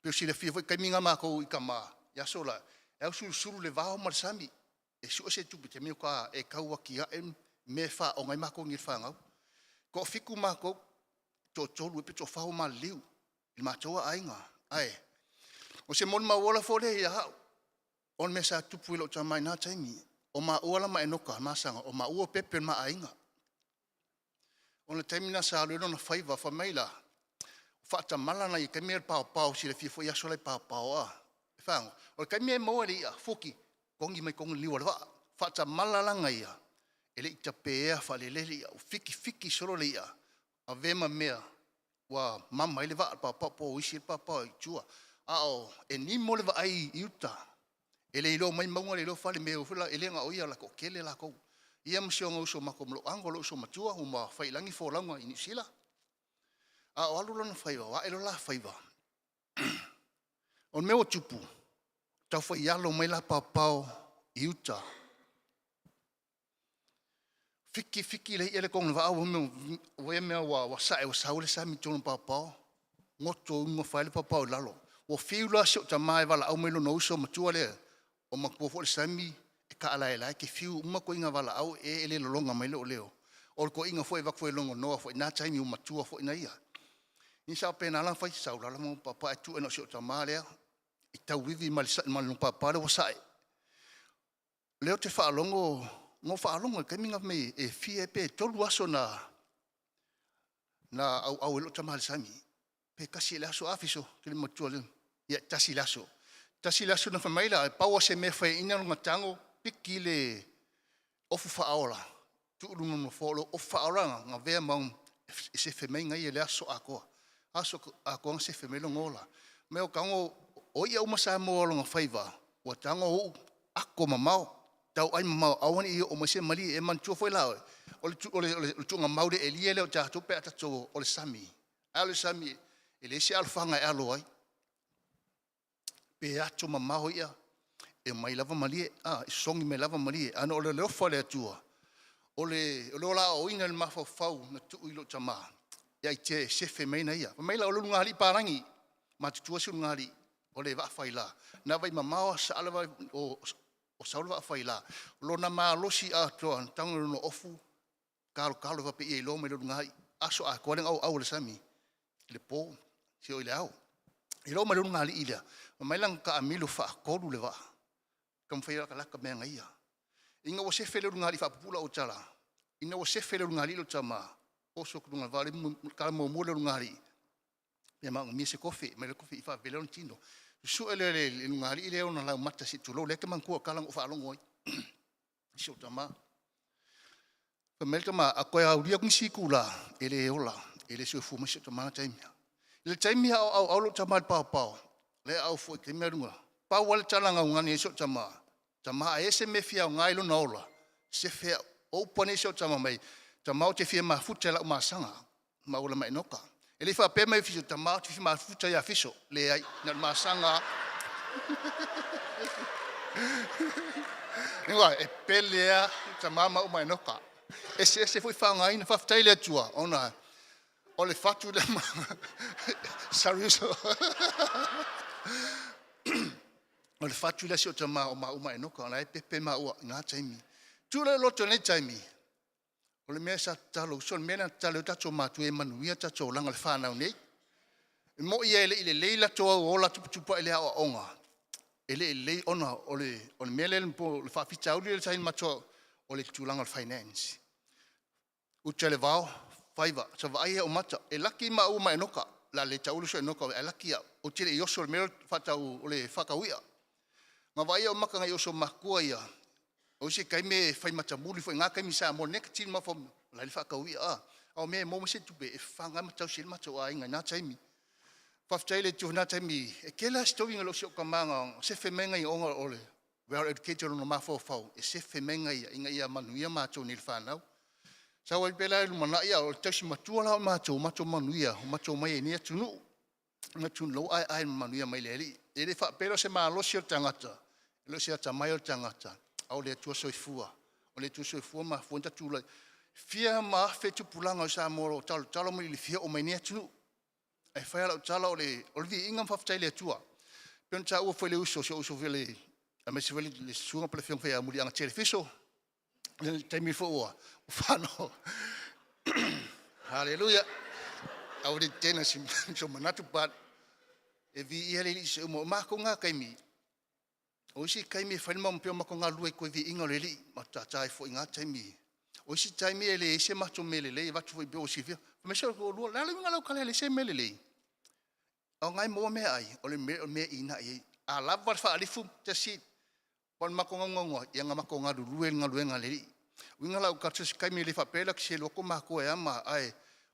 pe o silafia foi taimi ga makou i kamā i aso la e ausulusulu le vao ma le sami e sue se tupe te mea ka e kau aki aʻe me faaoga ai makou i le fagau toafitu makou toatolu e pe toafā ua maliliu i le matou aaiga ae o se molimau ola fo lea ia a'u o le mea sa tupu i lou tamā i na taimi o maua la ma enoka masaga o maua o pepe o le maaiga o le taimi na sa alu ai lona faiva fai mai la faatamala na ia taimi e le paopao silafia foi aso lai paopao a e fago o le taimi e maua le i'a fuki kongi mai kongi liu o le vaa faatamala laga ia e le'i tapeea faalelele ia o fikifiki solo le i'a ave ma mea ua mama ai le vaa le paopao po o isi le paopao i tua a o e nimo le vaai i uta e le iloa mai mauga le iloa fale mea foi la e le ga o ia la toʻatele lakou ia ma sioga uso makou ma lou ango lou uso matua uma failagi folauga i Niusila a o alu lona faiva o aʻe lo la faiva o le mea ua tupu tau faialo mai la paopao i uta fiki fiki le i'a le koga le vaa ua mea ua ia mea ua ua sa'e ua sau le sami tonu paopao. Goto uga fai le paopao i lalo. Ua fiu la si ou tama e valaau mai lona uso matua lea, o matua foi le sami e taalaelae ke fiu uma koiga valaau e e le lologa mai lou leo. O le toeaina foi e avatu foi e logonoa foi i na taimi ua matua foi na ia. Ia sa faapena la ona fai, sau lava ma papa ae tuu na o si ou tama lea i tauivi ma le papa lea ua sae. O lea ou te faalogo, na ou faalogo i le taimi na fai mai e fia pe 3 aso na auau ai lou tama i le sami. Pe tasi le aso, a Fiso? Ou te le matua, ia tasi le aso. Tasi le aso na fai mai la, pau lava o se mea e fai ai lona tago, piki le ofu faaola, tuu i luga o le nofoa, o le ofu faaola na avea ma e sefe mai ia i le aso atoa. Aso atoa na sefe mai lona ola. Ma o tago, o ia uma Samoa o lona faiva, ua tago uu ato mamao, tau ai mamao, aua ne i oo mai se malie. E manatua foi la oe, o le tuugamau le elia lea o tatou pe a tatou o le sami. A o le sami, e leai se alofaga e alo ai. Pe ato mamao ia, e omai lava malie, e sosogi mai lava malie. A o le alofa o le Atua, o le ola aoaoina i le mafaufau na tuu i lou tama, ia i te sefe mai na ia. Fai mai la o le ulugalii palagi, matutua se ulugalii, o le vaafaila. Na vaai mamao saala o sau le vaafaila. Lona malosi atoa, na tago i lona ofu, kalokalo faapea ia iloa mai le ulugalii. Aso atoa le auau o le sami, i le po, seia oo i le ao. Iloa mai le ulugalii lea, fai mai la na taamilo faatolu le vaa, taumafai e latalata mea na ia. Ina ua sefe le ulugalii, faapuupuu lau tala, ina ua sefe le ulugalii lou tama, oso atu i luga o le vaa, o le tala muamua lea o le ulugalii, e manaomia se kofe, aumai le kofe faavela lona tino. Susue lea e le ulugalii lea ona laumata se i tulou, o lea ou te manatua o tala na ou faalogo ai i si ou tama. Fai mai le tama, a toe aulia atu nisi itula, e le ola, e le soifua mai si ou tama na taimi. I le taimi a o auau lou tama i le paopao, lea e au foi i le taimi a luga, pau lava le tala na augani ai si ou tama, tama a i ai se mea e fia aoga i lona ola, sefe au. O upu lava nei a si ou tama mai, tama ou te fia mafuta i lau masaga maua ma Enoka. E le faapea mai Fiso, tama ou te fia mafuta ia Fiso. Leai, na o le masaga lava. E pele lava tama ma uma Enoka. Eseese foi faaaogaina. Faafetai i le Atua ona o le fatu lea. Sorry uso. O le fatu lea si o tama o maua ma Enoka, o la e pepe maua i ngā taimi. Tu le loto i lenei taimi, o le mea sa tatalo, uso, o le mea na tatalo ai tatou matua e manuia tatou olaga o le fanau nei. E moi e le i lelei latou ola tuputupuae i le aoaoga, e le i lelei ona o le mea lea po o le faafitauli lea sa i matua o le tulaga o le finance. Uta i le vao, faiva, sa vaai au mata, e laki maua ma Enoka, la le taulu so Enoka, ae laki au, ou te le i oso i le mea faatau o le faatauia. Na vaai au maka nai oso matua ia, o isi taimi e fai matamuli foi ngā taimi Samoa nei ka tino mafo la le faatauia a. A o mea e maua mai se tupe e fafaga ai ma tausi ai le matou aiga i na taimi. Faafetai i le Atua i na taimi, e tele lava story na o si ou tama na sefe mai nai ona o le well educated lona mafaufau, e sefe mai nai ina ia manuia matou nei le fanau. Sau ai pea la i lumanai o le tausi matua la o matou, matou manuia, o matou mai ai nei atunuu. Atunuu lau aeae manuia mai le Alii. E le faapea o se malosi o le tagata, e le o se atamai o le tagata, a o le Atua soifua. O le Atua soifua ma afua ona tatou tulai. Fia ma afe tupulaga o Samoa o lo o talotalo mai i le fia oo mai nei atunuu. Ae fai lava lau tala o le viiga ma faafetai i le Atua. Pei ona taua foi e le uso, si ou uso foi le aemaise foi le susuga po o le afioga foi ia Muliaga Telefiso, le taimi foi ua fano. Haleluia. Aua ne i tetena i sou manatu, but e viia le Alii i se uma. O matou na taimi, o isi taimi e fai le mau pea o matou galulue ai i toe viiga o le Alii, matou tata ai foi i na taimi. O isi taimi e leai se matou mea lelei, e avatu foi pei ua silafia. Fai mai si ou toalua, o le a le uiga o lau tala e leai se mea lelei? O ngai maua mea ai, o le mea e inai ai. A lava le faalifu, that's it. O le matou naunauga, ia na matou galulue i le galuega a le Alii. Uiga la o tatou se taimi e le faapea la selu atu matua e ama, ae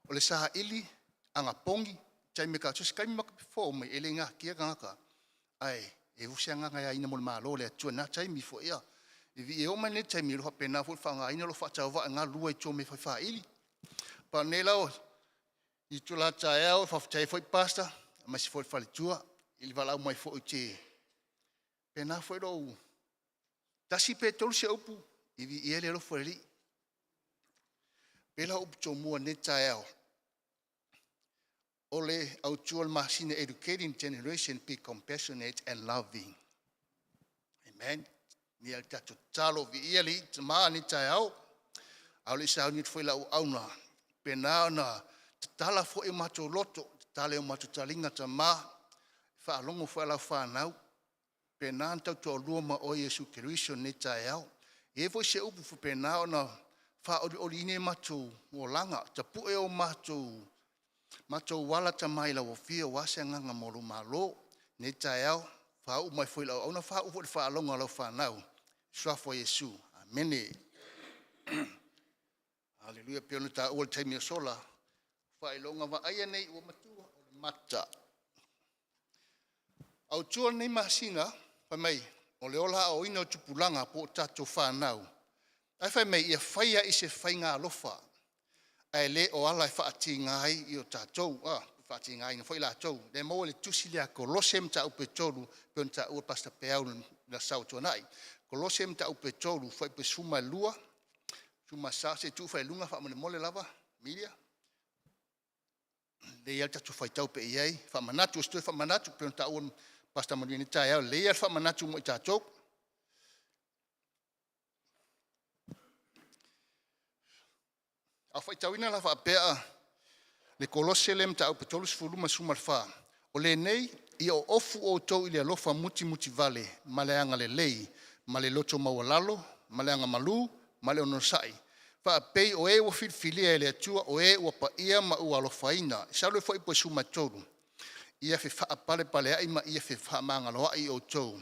o le saili, anapogi, taimi e tatou se taimi matou te fofo mai, e le natia tagata, ae e uu se agaga e aina mo le Malo o le Atua i na taimi foi ia. E oo mai nei taimi, o lo o faapena foi le faaaogaina o lo o faatauvaa e galulue ai i tua o mea fai faili. Pa nei lau i tula taeao, faafetai foi Pastor, aemaise foi le faletua, i le valaau mai foi te pena foi lou tasi pe tolu se upu i viia le alofa o le Alii. Pela upu tomua nei taeao. O le autu o le masina educating generation be compassionate and loving. Amen. Ni al tatou talo vi ia li tama ni taeao. A o le sauni atu foi lau auna. Pena ona tatala foi o matou loto, tatala o matou taliga tama, faalogo foi lau whanau. Pena na tautoalua ma oe Iesu Keriso nei taeao. E foi se upu fo pena ona whaolioli ine matou olaga, tapu'e o matou matou ala tama i lau afio aua se agaga mo lou malo. Nei taeao, faauu mai foi lau auauna, faauu foi le faalogo a lau fanau. Suafa o Iesu. Amene. Haleluia. Pe ona taua le taimi o sola. Faailoga vaaia nei ua matua o le mata. Autua lenei masina, fai mai, o le ola aoaoina o tupulaga po o tatou whanau. Ae fai mai, ia faia i se faiga alofa, ae le o ala e faatiga ai i o tatou, faatigaina foi latou. Le maua le tusi lea Kolose mataupu e 3, pe ona taua Pastor Peau na sau tuanai. Kolose mataupu e 3, fuaiupu e 12, 14, se tuu fai luga faamolemole lava, media. Le ia tatou faitau pe i ai, faamanatu, o se toe faamanatu, pe ona taua Pastor Manuia nei taeao, le ia le faamanatu mo i tatou. A faitauina la faapea le Kolose le mataupu 35 14, o lenei ia o ofu outou i le alofa mutimutivale ma le agalelei ma le loto maualalo ma le agamalu ma le onosai, faapei o e ua filifilia e le Atua o e ua paia ma ua alofaina. Saulo foi po 13, ia fefaapalepaleai ma ia fefaamagaloai outou.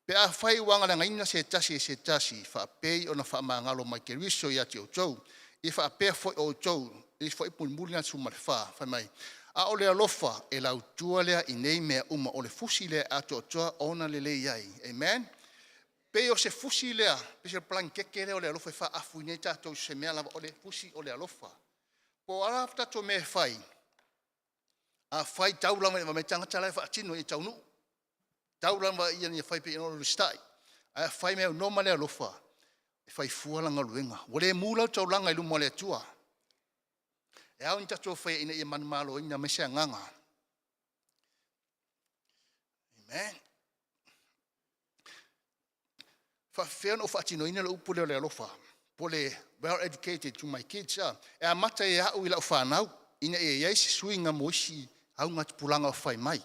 Pe afai ua agaleagaina se tasi e se tasi, faapei ona faamagalo mai Keriso ia te outou. Ia faapea foi outou, i foi mulimuli na 14, fai mai, a o le alofa e lautua lea i nei mea uma, o le fusi lea e atoatoa ona lelei ai. Amen. Pe o se fusi lea, pe se blankete lea o le alofa e faaafu nei tatou se mea lava, o le fusi o le alofa. Po o ala tatou mea e fai, a fai tau lava i mai tagata la e faatino i taunuu. Tau lava ia ni fai pe o le stai. Ae fai mea no ma le alofa, e fai fua la galuega. Ua le mu lau taulaga i luma o le Atua. E ao ni tatou faia ina ia manumaloina mai se agaga. Amen. Faafefea ona ou faatinoina le upu lea o le alofa. Po le well educated to my kids. E amata e au i lau whanau, ina ia iai se suiga mo isi auga tupulaga o fai mai.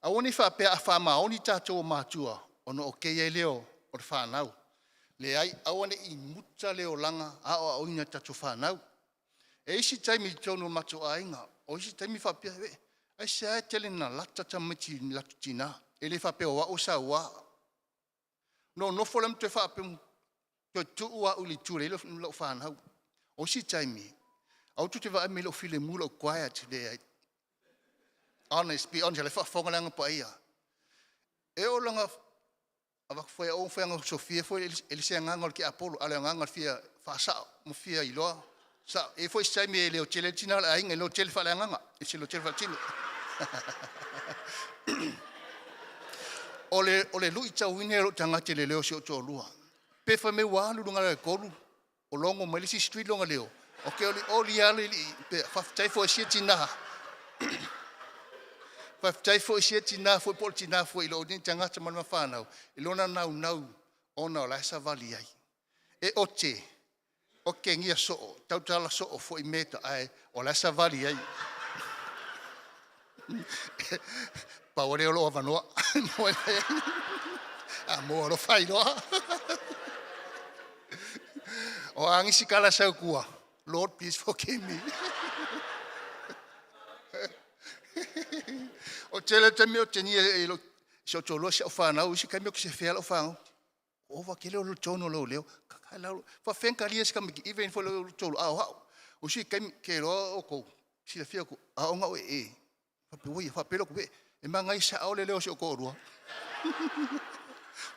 Aua ne i faapea a faamaoni tatou o matua, ona o keia leo o le whanau. Le ai, aua ne i muta le olaga aoaoina tatou whanau. E isi taimi i totonu o matou aiga, o isi taimi faapea, e, ai se ae tele na lata tamaiti ni latu tina. E le faapea o au sa ua. No nofo le mtu e faapea, toe tuu au i le itu le lau whanau. O isi taimi, au tu te vaai mai lou filemu lou quiet le ai. Honest, be honest, le faafofoga le aga paia. E o langa avaku foi o foi anga Sofia foi ele se agaga o le tiapolo, a o le agaga o le fia faasao ma fia iloa. Sa e foi se taimi e le o tele tina o le aiga, e le o tele faaleagaga, e se le o tele faaletino. O le lui tauina e lou tagata i le leo o si ou toalua. Pe fai mai ua alu luga le tolu, o logo mai le isi street longa leo. O ke oli oli ale li pe faafetai foi sia tina. Faafetai foi sia tina foi po o le tina foi i lou nei tagata ma le mafanau i lona naunau ona o la e savali ai. E ote, o ke ngia soo, tautala soo foi meta ai o la e savali ai. Pau lea o lou avanoa. A mo alo fai loa. O angisi kala sau kua. Lord, please forgive me. O tele taimi o te nia e lo se o tolo se o whanau, isi kaimi o ke se fea lau whanau. Ova kele o lo tono lo leo. Ka lau fa fenka lia se kamiki even fo lo tolo a o. O si kaimi ke lo o ko si fia ko a o ngau e. Fa pe oi fa pe lo ko e mangai sa o le leo se o ko rua.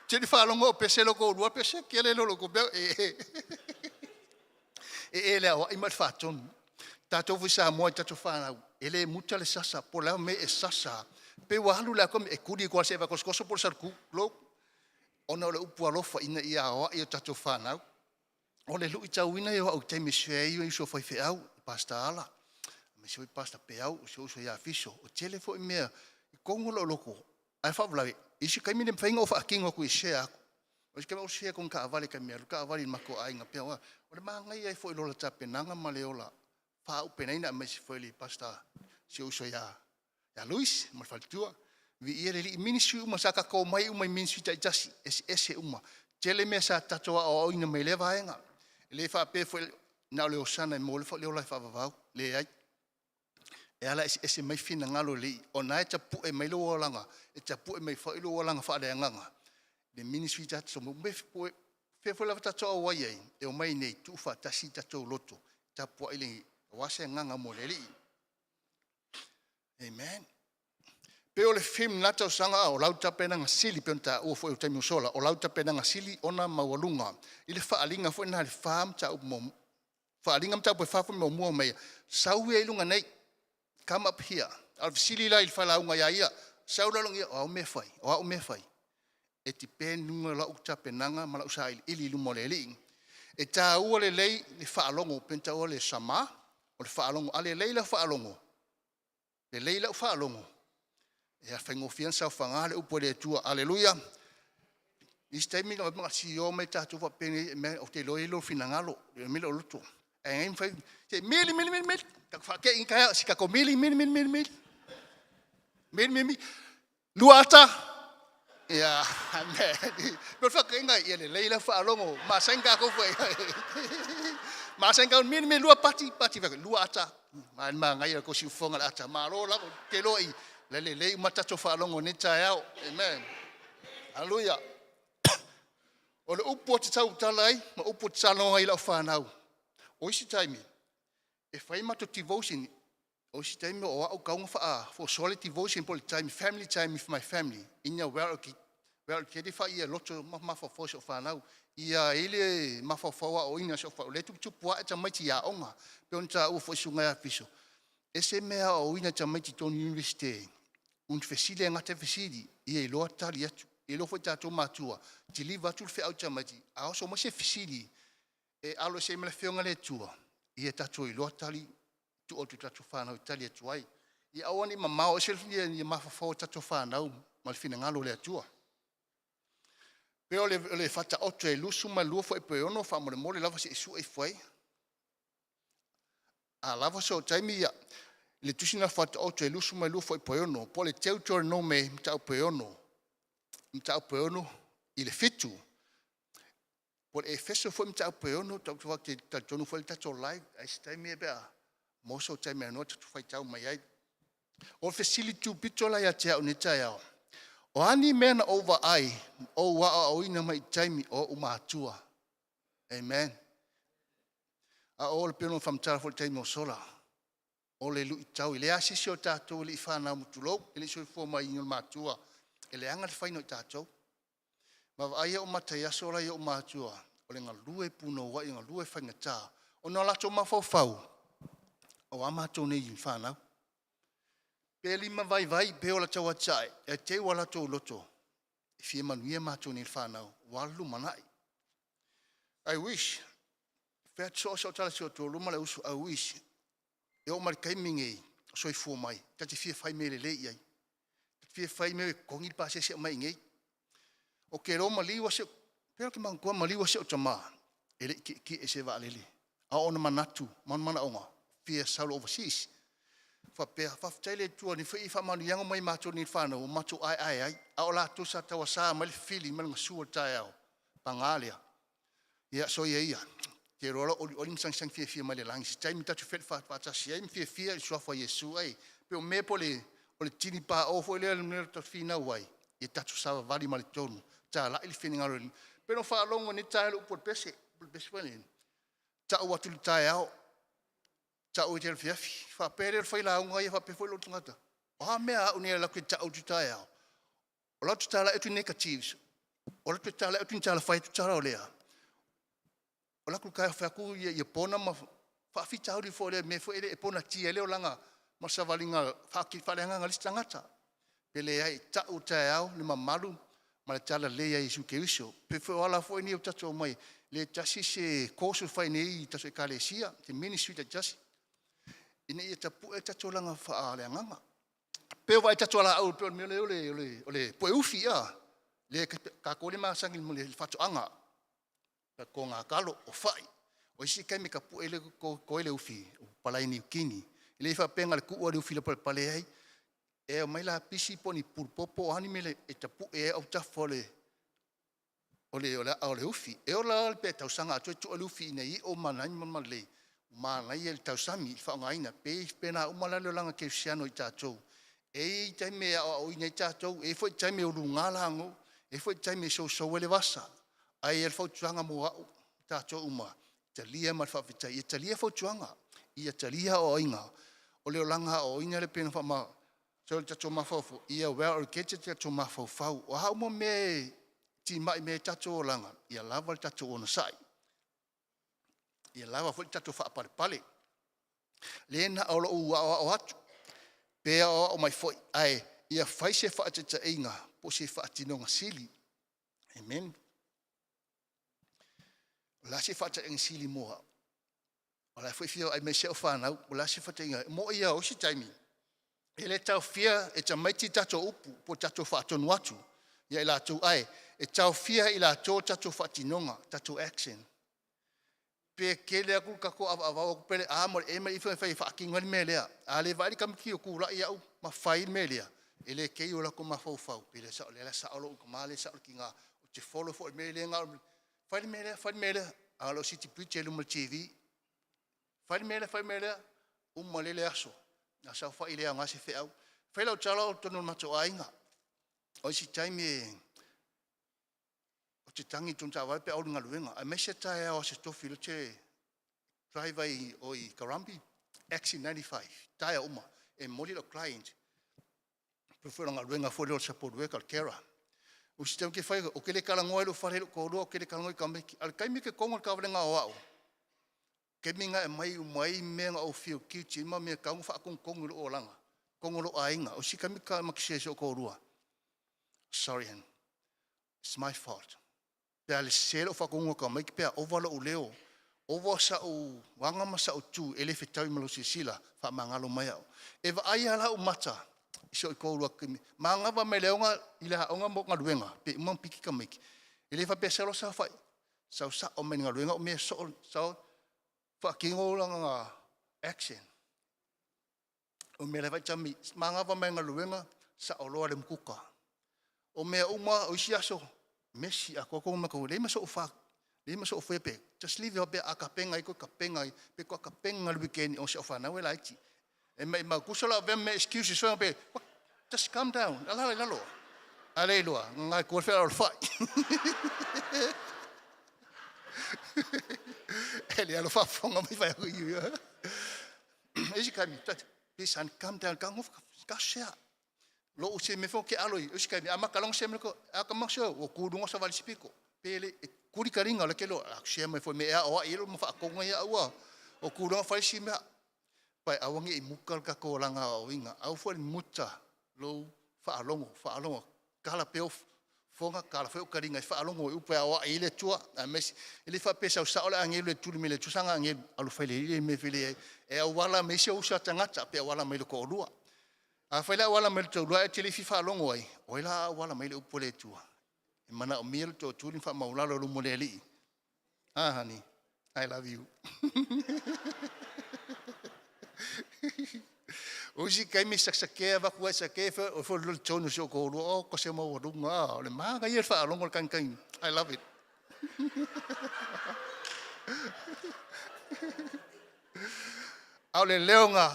Te ni whalongo o pese lo ko rua pese ke le lo ko pe e. E e le awa i ma whaatonu. Tātou fui sa moa i tātou whanau. E le muta le sasa, po leo me e sasa. Pe ua halu le ako me e kuri kwa se va koskoso po le sarku. Lo, ona o le upu alofa ina ia aoa i o tātou whanau. O le lui tauina e o au taimi sua i so whai wheau, Pastor Ala. Aemaise foi Pastor Peau, o si ou uso ia Fiso. O tele foi mea i totonu o lou loto, ae faalavelave, i isi taimi e le mafai ona ou faatino atu i share atu. O isi taimi o share atu i ni taavale i taimi e alu taavale i le matou aiga pea o le manaia ai foi o le tapenaga ma le ola faaupenaina aemaise foi le Pastor si ou uso ia ia Luis ma le faletua. Viia le Alii. Ministry uma sa tatou omai uma i ministry taitasi, eseese uma. Tele mea sa tatou aoaoina mai lea vaega. E le faapea foi na o le Osana e maua le ola e faavavau. Leai. E ala eseese mai finagalo o le Alii, ona e tapue mai lou olaga, e tapue mai foi lou olaga faaleagaga. Le ministry tatou fea foi lava tatou auai ai, e omai nei, tuufaatasi tatou loto, tapuai le aua se agaga mo le Alii. Amen. Pe o le film na tausaga o lau tapenaga sili pe ona taua foi o taimi o sola, o lau tapenaga sili ona maualuga. I le faaaliga foi na le fa mataupu mo faaaliga mataupu e fa foi muamua mai sau ia i luga nei. Come up here. A o le fesili la i le failauga ia ia, sau la ia, o au mea fai, o au mea fai. E depend luga o lau tapenaga ma lau sailiili i luma o le Alii. E taua lelei le faalogo, pe taua le sama, o le faalogo. A lelei lau faalogo, lelei lau faalogo, e faigofie ona saofaga le upu a le Atua. Aleluia. Isi taimi na CEO mai tatou faapea nei, ou te iloa i lou finagalo, e mele o loto. Ae ngai mafai, se mili, mili, mili, mili. Tak whake i kai si kako mili, mili, mili, mili, mili. Mili, mili, mili. Lua ata. Ia, amen. Me whakainga ia le leila whaalogo. Ma sain ka foi. Ma sain ka mili, mili, lua pati, pati whaka, lua ata. Ma ma ngai ko si ufonga le ata. Ma lo lavo te loa i le le lei matato whaalogo ni taeao. Amen. Hallelujah. O le upu o te tautala ai, ma upu o te talanoa ai lau whanau. O isi taimi, e fai matou devotion, o isi taimi o au kaunga wha for solid devotion po le time, family time with my family. Ina well ki well ke di fa ia loto ma ma fa fo so whanau. Ia ile ma fa fa o ina so fa le tu tu pua e tamaiti ia onga. Pe on ta u fo sunga ya fiso. E se mea o ina tamaiti tonu university. Un fesili e ngata fesili, ia iloa tali atu. E iloa foi tatou matua, deliver atu le feau tamaiti. A oso mai se fesili, e alo se ma le fionga le Atua, ia tatou iloa tali, tu atu tatou whanau i tali atu ai. Ia aua ni mamao, e se ia ia mafafao tatou whanau ma le finagalo o le Atua. Pe o le whataoto e lusu ma lua fo e pe ono wha mole mole lava se isu e fwai. A lava so taimi ia le tusi na whataoto e lusu ma lua fo e pe ono. Po le Deuteronome mtau pe ono. Mtau pe ono i le fitu. Po le Efeso foi mtau pe ono. Tau tuwa te tonu foi le tatou live. Ai se taimi e pea. Moso taimi anoa tatu whaitau mai ai. O fesili tu pito la ia te au ni tai ao. O ani mea na ova ai, o ua o ina mai taimi o umatua. Amen. A o le peno whamtara fo le taimi o sola. O le lui tau. I le asisi o tātou le i whanau mutulou. E le soifua mai i matua. E le anga le whaino i tātou. Ma vai o matai aso la i o matua. O le ngalue puno wa i ngalue whaingata. O nā lato mawhau. O a mātou nei i whanau. Pe lima vai vai, pe o la tau atsai. E te ua lato loto. E fia manuia mātou nei whanau. Walu manai. I wish. Whea tso so tala si o tō luma le usu. I wish. E o mari kaimi ngei. Soifua mai. Ta te fia whai me le lei ai. Ta te fia whai me kongi pa se se mai ngei. O ke roma liwa se. Pera ke mangkua ma liwa se o tama. E le ki ki e se wa lele. A ona manatu. Man mana onga. Fia saulo overseas. Fa pea, fa whataile tua ni whai wha manu iango mai mātou ni whanau, o mātou ai ai ai. A o lātou sa taua sa mai le fili mai le ngasua tai ao. Pangalea. Ia, so ia ia. Te rola oli oli msang sang fia fia mai le langi. Si taimi tatu fet fa fa tasi ai fia fia i suafa Yesu ai. Pe o me po le o le tini pa o fo le le ta fina wai. Ia tatu sa vali mai le tonu. Ta la i le fini ngaro. Pe no fa longo ni tai le upo pese. Pese pa ni. Ta u atu le tai ao. Ta u te fia fi. Fa pere le fai la unga ia fa pe fo lo tangata. O ha mea au ni la ku ta u tu tai ao. O la tu tala e tu negatives. O la tu tala e tu tala fai tu tala o lea. O la ku kai fa ku ia ia pona ma fa fi tau ri fo le me fo ele e pona ti ele o langa ma sa valinga fa ki fa lenga ngali tangata. Pele ai ta u tai ao le mamalu ma le tala le ia Yesu Keriso. Pe fo ala fo ni o tato mai le tasi se kosu fai nei taso e kalesia te ministry ta tasi. Ina ia tapu'e tatou olaga faaleagaga. Pe o vaai tatou laau pe o le mea lea o le, o le, o le pu'e ufi ia. Le tatou le masani mo le faatoaga. Pe ko ngā kalo o fai. O isi taimi ka pu'e le ko ko le ufi o palai ni kini. Le faapea le ku'u le ufi le palepale ai. E aumai lapisi po o ni pulupopo o a ni mea e tapu'e ai autafa o le o le o le aa o le ufi. E ola lava pe tausaga atoa e tuu le ufi ina ia i'o ma nai ma malelei. Manaia le tausami i le faaaogaina. Pe pena uma la le olaga kerisiano i tatou. E i ai taimi e aoaoina ai tatou, e i ai foi taimi e uluga lago, e i ai foi taimi e sousou ai le vasa. Ae o le fautuaga mo au, tatou uma, talia ma le faafetai. Ia talia fautuaga, ia talia aoaoina. O le olaga aoaoina lea pei ona faama so le tatou mafaufau, ia well educated tatou mafaufau. O a uma mea e timai mai ai tatou olaga, ia lava le tatou onosai. Ia lava foi le tatou faapalepale. Le na o lou aoao atu, pe aoao mai foi, ae ia fai se faataitaiga po o se faatinoga sili. Amen. O le a se faataitaiga sili mo au? O la e foi fia vaai mai si au fanau, o le a se faataitaiga? Mo ia o isi taimi, e le taofia e tamaiti tatou upu po o tatou faatonu atu ia i latou, ae e taofia e i latou tatou faatinoga, tatou action. Pe kele atu le tatou avaavao atu pe le A ma le E ma le I e fai e faatino ai le mea lea. A le vaai le tamaititi o tulai au ma fai le mea lea, e le kei o latou mafaufau, pe le sao lea sao lou tama le sao le tina. Ou te follow foi i le mea lea na o le fai le mea lea, fai le mea lea. A o lo o siti pizza i luma o le TV. Fai le mea lea, fai le mea lea, uma lele aso. Na saofai le aoga se feau. Fai lau tala o totonu o le matou aiga. O isi taimi e ou te tagi i totonu taavale pe a oo i le galuega. Aemaise taeao o Aso Tofi lea ou te drive ai o i Karambi, Exit 95, taeao uma. E momoli lau client. Pe foi o le galuega foi lea o le support worker, o le carer. O isi taimi ou te fai, ou te le talanoa i lou fale i lou toalua, ou te le talanoa i tamaiti. A o le taimi ou te togo i le taavale na o au, taimi na e aumai uma ai mea na ou feel guilty ma mea e tatau ona faatonutonu i lou olaga, totonu o lou aiga. O isi taimi ta ma te si ou toalua. Sorry, honey. It's my fault. Pe a le sese lou faatonuga o tamaiti pe a ova lou leo, ova sa'u aga ma sa'u tu e le fetaui ma lou silasila, faamagalo mai au. E vaai lava la ou mata i si ou toalua manava mai le aoga i le aoga ma galuega pe uma ona piki tamaiti. E le faapea sau loa saofai, sau sao mai le galuega o mea soo, sau faatino lana action. O mea la vai manava mai galuega sao loa le mukuka. O mea uma o isi aso mesi atoa tonu ma le ma sou fa le ma sou foia pe just leave it pe a tapena ai ko tapena ai pe ko tapena le weekend o se whanau e laiti. E mai mau kusa la vem me excuses so pe just calm down. Ala la lalo. Ale lua ngai ko fe al fai. E le alo fa fonga mai fai ko yu. Isi kami please son calm down ka ngof ka share. Lo u se me fo ke alo i isi kami ama kalong se me ko a ka mak o ku lunga sa vali sipiko. Pele e kuri karinga le ke lo a share mai fo me a o i lo ma fa konga ia ua o ku lunga fai si me pai awangi i muka ka ko langa o inga au fo muta lo whaalongo whaalongo kala pe o fonga kala fe o karinga i whaalongo i upe awa i le tua a mesi i le whapesa o sa ole angelu le tuli me le tusanga angelu alu fai le ile me fele e au wala me isi o usa tangata pe au wala mai le ko olua a fai le au wala mai le taulua e te le fi whaalongo ai o ila au wala mai le upo le tua e mana o mia le tō tuli wha maulalo lumo le alii. Ah, honey, I love you. O si kai mi saksakea va kua sake fe o fo lo tonu so ko lo o ko se mo runga o le ma ga ye fa longo kan kan. I love it. A o le leonga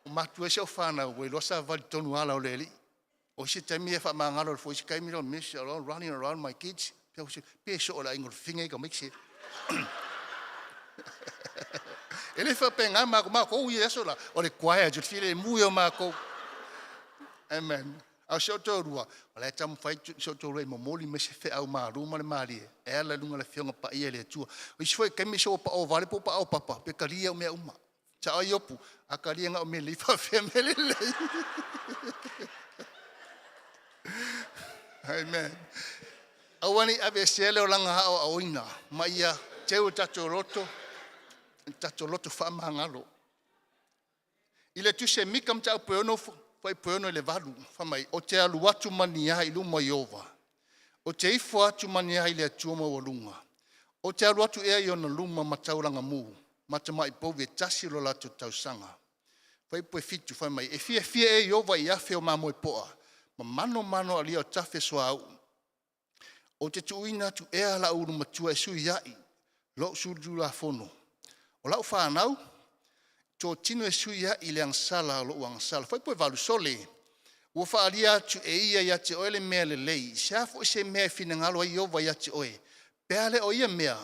o matua se o whanau, ua iloa sa vali tonu ala o le alii. O se taimi e whaamangalo le fo isi kaimi lo miss around running around my kids. Pe o se pe so o la ingo finga i ka make se. E le whapenga ma ko ma ko i aso la o le choir ju file mu yo ma ko. Amen. A se o tō rua, o le tamu fai se o tō rua i momoli me se wheau maru ma le marie. E ala lunga le fionga pa ia le atua. O isi foi kaimi so pa o vale po pa o papa, pe kalia o mea uma. Sa o iopu, a kalia nga o me le fa fe me le le. Amen. Awani ave se le o langa hao a oina, ma ia teu tatou loto, tatou loto whaamangalo. I le tusi e Mika mataupu e 6 fuaiupu e 6 i le 8, fai mai, o te alu atu ma ni a i luma o Ieova, o te ifo atu ma ni a i le Atua maualuga, o te alu atu ea i ona luma ma taulaga mū, ma tamai povi e 1 lo latou tausaga. Fuaiupu e 7 fai mai, e fiafia ea Ieova i afe o mamoe poa, ma manomano alia o tafe suauu. O te tuuina atu ea lau ulumatua e sui ai lou solitulafono. O lau fanau, totino e sui ai i le agasala o lou agasala. Fuaiupu 8, sole, ua faaalia atu e ia ia te oe le mea lelei. Se a foi se mea e finagalo ai Ieova ia te oe, pe a le o ia mea,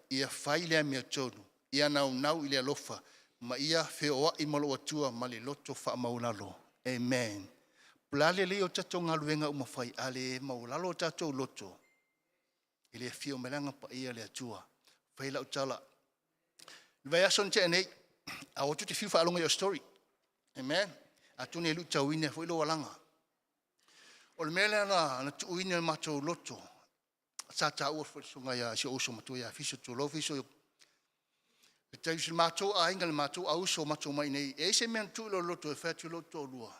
ia fai le amiotonu, ia naunau i le alofa, ma ia feoai ma lou Atua ma le loto faamaualalo. Amen. Po o le a le lelei o tatou galuega uma fai, a le maualalo o tatou loto, e le afio mai le Agaga Paia o le Atua. Fai lau tala, le vaiaso na tea nei, a o atu te fiu faalogo i au story. Amen. Atonu e luitauina foi lou alaga. O le mea lea na tuuina i le matou loto, sa taua foi le susuga ia si ou uso matua ia Fiso, tulou Fiso, le taimi si matou aiga, le matou auso matou mai nei, e i ai se mea na tuu i lou loto e fai atu i lou toalua,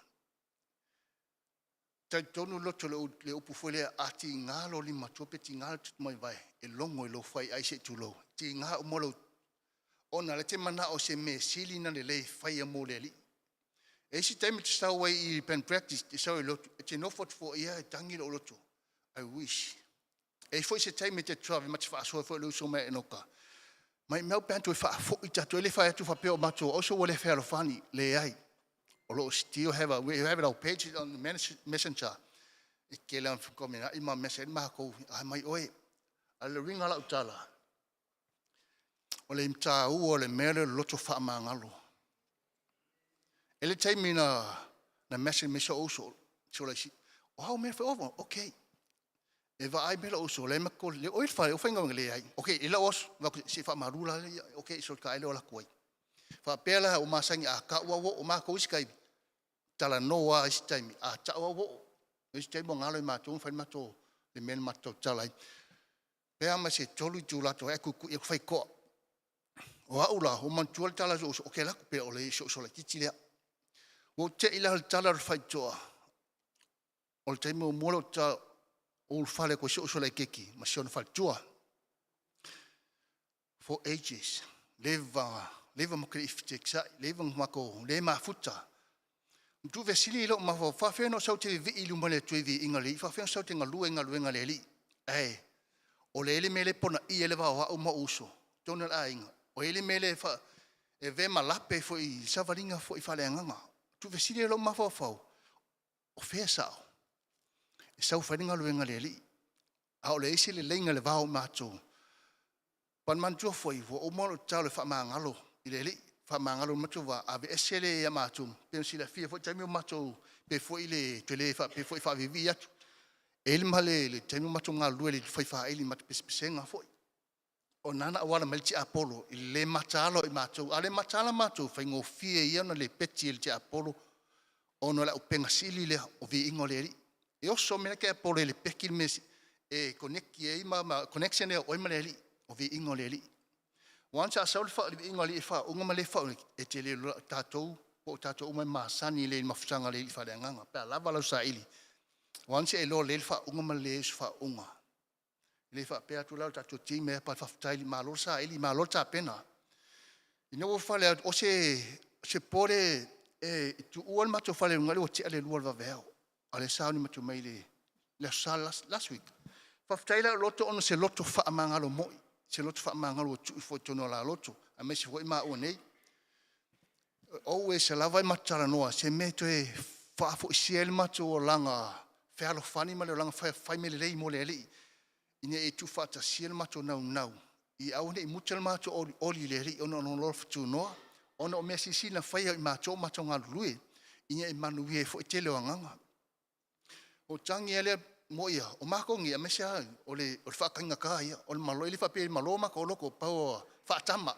talitonu le loto le upu foi lea, a tiga lou lima matua pe tiga le tutu maivae, e logo i lou faiai se i tulou. Tiga uma lou, ona o lea e te manao se mea sili ona lelei e faia mo le Alii. E i ai isi taimi e te sau ai i band practice, e te sau i lotu, e te nofo atu foi ia e tagi lou loto. I wish. E i ai foi se taimi e te travel ma te faasoa foi le uso mai Enoka. Mai mau pe toe faafoi tatou, e le fai atu faapea o matou auso ua le fealofani, leai. O lo o still have a, we have our page on the messenger. E tele lava fekomena'i ma message matou, ai mai oe. A o le uiga o lau tala, o le taua o le mea lea o le loto faamagalo. E le taimi na message mai si ou uso, si o o au mea fai ovo, okay. E vaai mai lou uso, le ma ko le oi fale o whainga le ai. Okay, i lau aso, va si faamalu la le, okay, so ka ele o la kuai. Faapea la o masangi a ka ua o ma ko isi kai talanoa isi taimi, a ta ua o isi taimi o ngalo i matou fai matou le mea na matou tala ai. Pe a ma se 3 itula atu ai kuku i fai koa. O au la, o manatua le tala so o ke laku pe o le so so la titi lea. Ua te i la le tala o le faitoa. O le taimi o mua lea o ta o fale ko so so la keki, ma si ona faletua. For ages. Leva, leva mo kere ifite sai, leva mako le mafuta. Tu vesili lo ma fa fe no sau te vi ilu male tu vi inga le fa fe sau te ngalue ngaluenga le li. Ai o le ele mele pona i ele va o ma uso. Tona la inga. O ele mele fa e ve malape fo i savalinga fo i fale anganga. Tu vesili lo ma fa fa. O fe sao. E sau fa ngaluenga le li. A o le isi le lenga le vao matou. Pan mantua foi ua uma o talo faamagalo i le Alii, faamagalo matou va ave ese le ia matou, pe silafia foi taimi o matou, pe foi le tele fa pe foi faavivi atu. E le ma le taimi o matou galulue le fai faaili ma te pesepesega foi. O nana awala mai le tiapolo, i le mataala o i matou, a le mataala matou, faigofie ia ona le peti e le tiapolo, ona o le auupega sili lea o viiga o le Alii. E oso mea ke apolo e le peki le mea e connect ai ma connection lea o oe ma le Alii, o viiga o le Alii. Once a sau le viiga o le Alii e faaauga ma le faaauga, e te le lola tatou, po o tatou uma e masani le mafutaga le i faaleagaga, pe a lava lau saili. Once e loa le faaauga ma le faaauga. Le faapea atu la o tatou team e pa faafetai malo saili, malo tapena. Ina ua fale atu, o se pole e tuua le matou fale luga le ua tea le 2 o le vaveao. A le sauni matou mai le aso Sa last week. Faafetai la loto ona se loto faamagalo moi, se loto faamagalo ua tuu foi tonu o la loto, a me se foi ma ua nei. Always se lava i matalanoa, se mea toe faafoisia le matou olaga fealofani ma le olaga fai mea lelei mo le Alii. Ina e tuufaatasia le matou naunau, i aua ne i muta le matou olioli i le Alii ona o lona fatunoa, ona o mea silisili na faia i matou matou galulue, ina e manuia ai foi tele o agaga. O tangi e lea mo ia, o makongi, a mese ai, o le whaakainga ka ia, o le malo, ele whapea i malo ma ka oloko, pau o whaatama.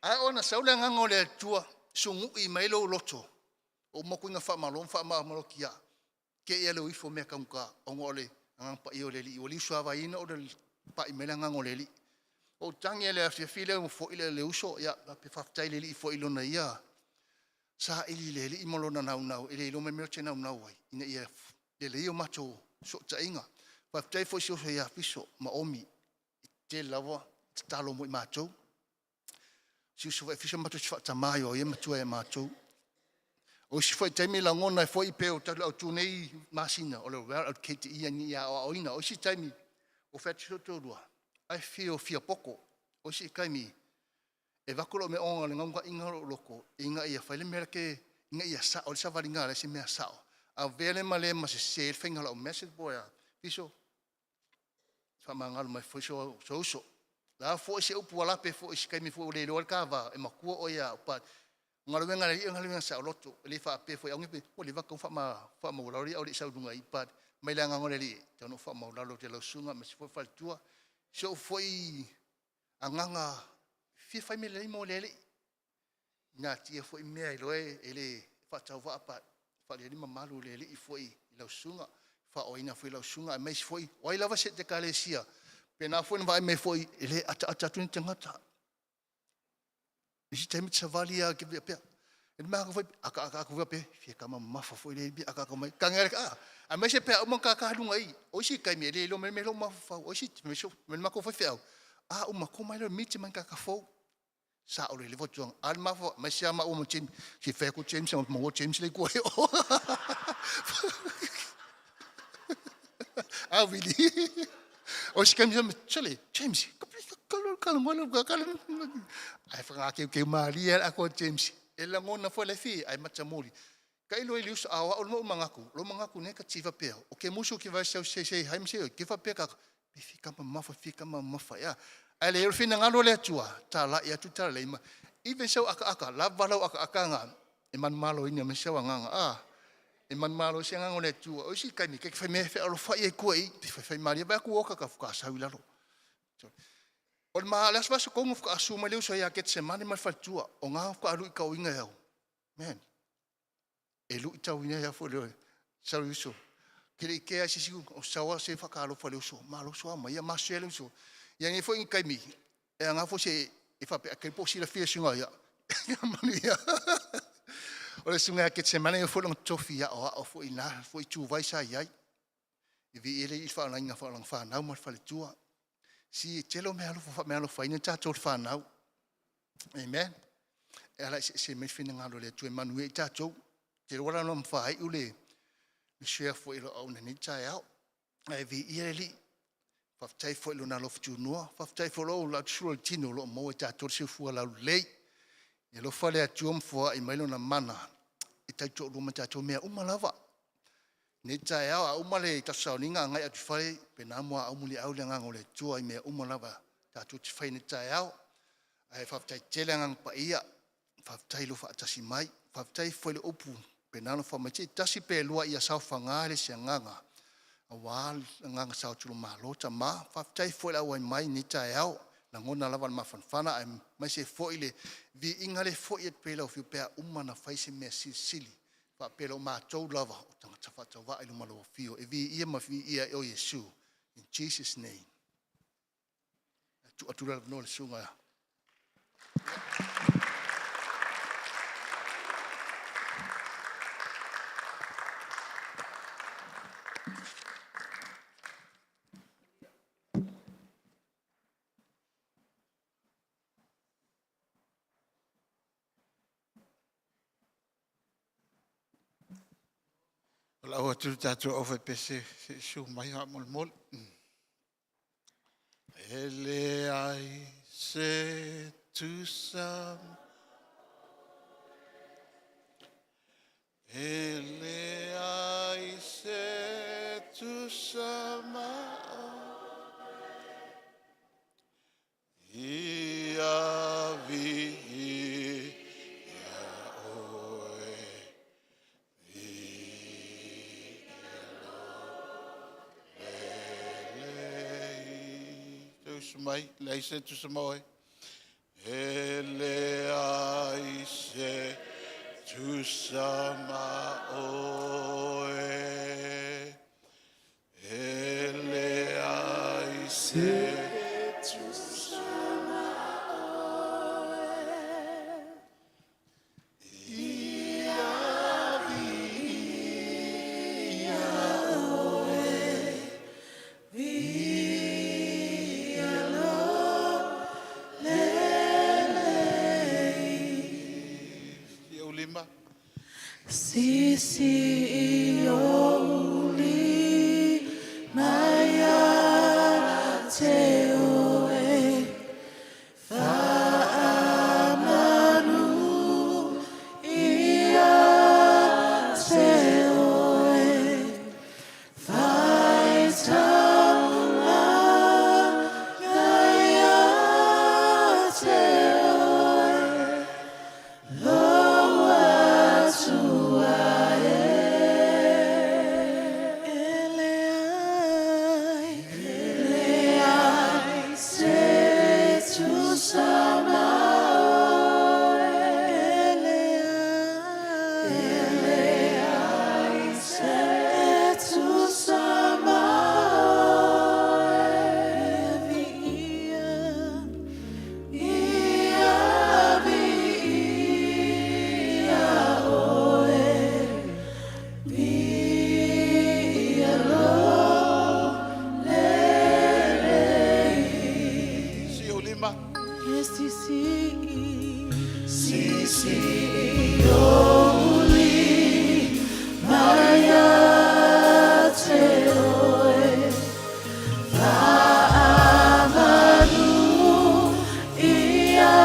Ai ona saule nganga o le Atua, sungui mai lo loto, o makuinga whaamalo, whaamalo kia, ke ia le uifo mea kaunga, o ngo le nganga pa i o le li, o li suava ina o le pa i mele nganga o le li. O tangi e le afiafi le o fo i le uso, ia, pe whaftai le li fo i lona ia, Saili i le Alii ma lona naunau, e le iloa mai mea ou te naunau ai, ina ia lelei o matou fesootaiga. Faafetai foi i si uso ia Fiso ma Omi, e tele lava tatalo mo i matou. Si uso foi Fiso matou te faatama ai o ia e matua ia matou. O isi foi taimi lagona ai foi pe o talu autu nei masina o le well educated ia ni ia aoaoina. O isi taimi o fai atu si ou toalua, ai fia o fia poko. O isi taimi e avatu lou mea ona o le naunautaiga o lou loto ina ia fai le mea ke ina ia sao le savaliga a leai se mea sao. Avea lea ma le ma sese le faiga o lau message po o le a. Fiso, faamagalo mai foi so uso. O le a foi se upu ua lape foi i se taimi foi ua le iloa ai le ta va, e matua oe ia au. But o galuega a le Alii o galuega saoloto. E le faapea foi aua ne i ua leva ona tatau ona faamaualalo ia a o le i sau i luga i i. But mai le agaga o le Alii, e tatau ona ou faamaualalo i lau susuga aemaise foi le faletua. Si ou foi agaga fia fai mea lelei mo le Alii. Natia foi mea iloa e le faatauvaa but faalelei mamalu i le Alii foi i lau susuga, faaoina foi lau susuga aemaise foi o ai lava se ekalesia, pena foi na vaai mai foi e le ataata atu ni tagata. Isi taimi te savali lava ke pea. E maka foi ata atu pe fia kama mamafa foi le ata ata mai. Kange le a. Aemaise pe a uma kaka lunga i. O isi taimi e le iloa mai me lo mafaufau. O isi me so me mako foi feau. A uma ko mai le miti mai kaka fou. Sa o le levo tuang. A le mafo mai sia ma uma James. Si fea ku James ma mo James le ku ai o. A Willy. O isi taimi me chale James. Ai whakakeu malie a ko James. E langona foi le fi ai matamuli. Ka ilo i liusa a o lo mangaku, lo mangaku ne ka tiva pea. O ke musu ki vai seu se se hai mse ke fa pea ka fi kama mafa fi kama mafa ya. Ai le fina ngalo le atua, ta la ia tu ta le ma. Even so aka aka la valau aka aka nga e man malo ina me seu nganga a. E man malo se nganga le atua. O si kai mi ke fai me fe alo fa i ku i fai fai mali ba ku o ka ka fuka sau i lalo. O le ma le aso vaso kongo fuka asu mai le uso ia Getsemane ma le faletua o ngā fuka alu i kauinga iau. Man, e lui tauina ia fo le sau uso. Ke le ke ai sisi o sawa se whakaalofa le uso. Ma lo soa mai ia ma se le uso. Ia ngi fo i kaimi. E anga fo se e whape a po sila fia sunga ia. Manu ia. O le sunga ia Getsemane ia fo longa tofi ia o a o fo i nā fo i tū vai sa iai. E vi ele i whaalainga whaalang whanau ma le faletua. Si e telo mea alofa wha mea alofa ina tātou le whanau. Amen. E ala se se me whina ngalo le atu e manu e i tātou. Te roa rano mwhai ule le share fo i lo au na ni tai au. Ai vi ia le li. Whaftai fo i lo nā lofu tūnua. Whaftai fo lo la tsuro le tino lo mo e tātou se fua lau lei. Ia lo whale atu mfua i mai lo na mana. E tai tō luma tātou mea uma lava. Nei tae ao a uma le tasaoninga ngai atu whare, pe nā mua au muli au le nganga o le tua i mea uma lava tātou te whai nei tae ao. Ai whaftai tele nganga pa ia, whaftai lo whaatasi mai, whaftai fo le upu, pe nā no wha mai te tasi pe lua ia sao whanga le se nganga. A wā nganga sao tulu malo ta ma, whaftai fo le au ai mai nei tae ao, la ngona lava le mafanfana, ai mai se fo i le vi inga le fo i et pela o fiu pea uma na whai se mea silisili. Wha pela o mātou lava o tangata whaatawa i luma lo fio. E vi ia ma vi ia e o Yesu. In Jesus name. Tu atura no le sunga. O lau atu tātou au pese se su mai ha mol mol. E le ai se tusa E le ai se tusa ma Ia vi ia oe vi le mai, lei se tusa mai. E le ai se tusa ma oe. E le ai se tusa ma oe. Sisi i ou lima ia te oe, Faamanu ia te oe, Faitaulaga ia te oe, Lou Atua e. E leai, e leai se tusa ma oe. E leai, e leai se tusa ma oe. Ia viia, ia viia oe, viia lou lelei. Sii ou lima. E sisi Sisi i ou lima ia te oe, Faamanu ia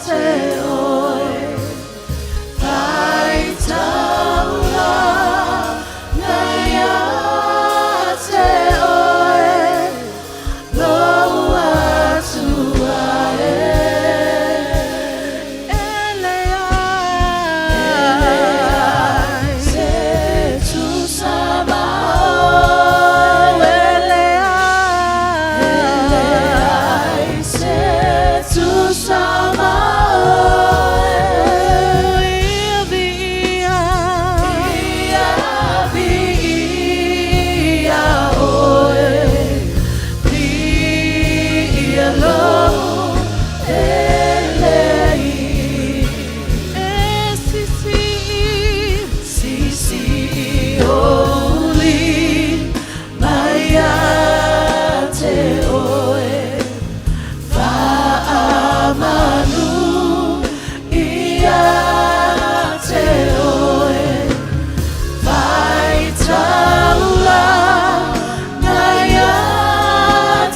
te oe, Faitaulaga ia te oe, Lou Atua e. E leai, se tusa ma oe. E leai, se tusa ma oe. Ia viia, Ia viia oe, viia lou lelei. E sisi, Sisi i ou lima ia te oe, Faamanu ia te oe, Faitaulaga ia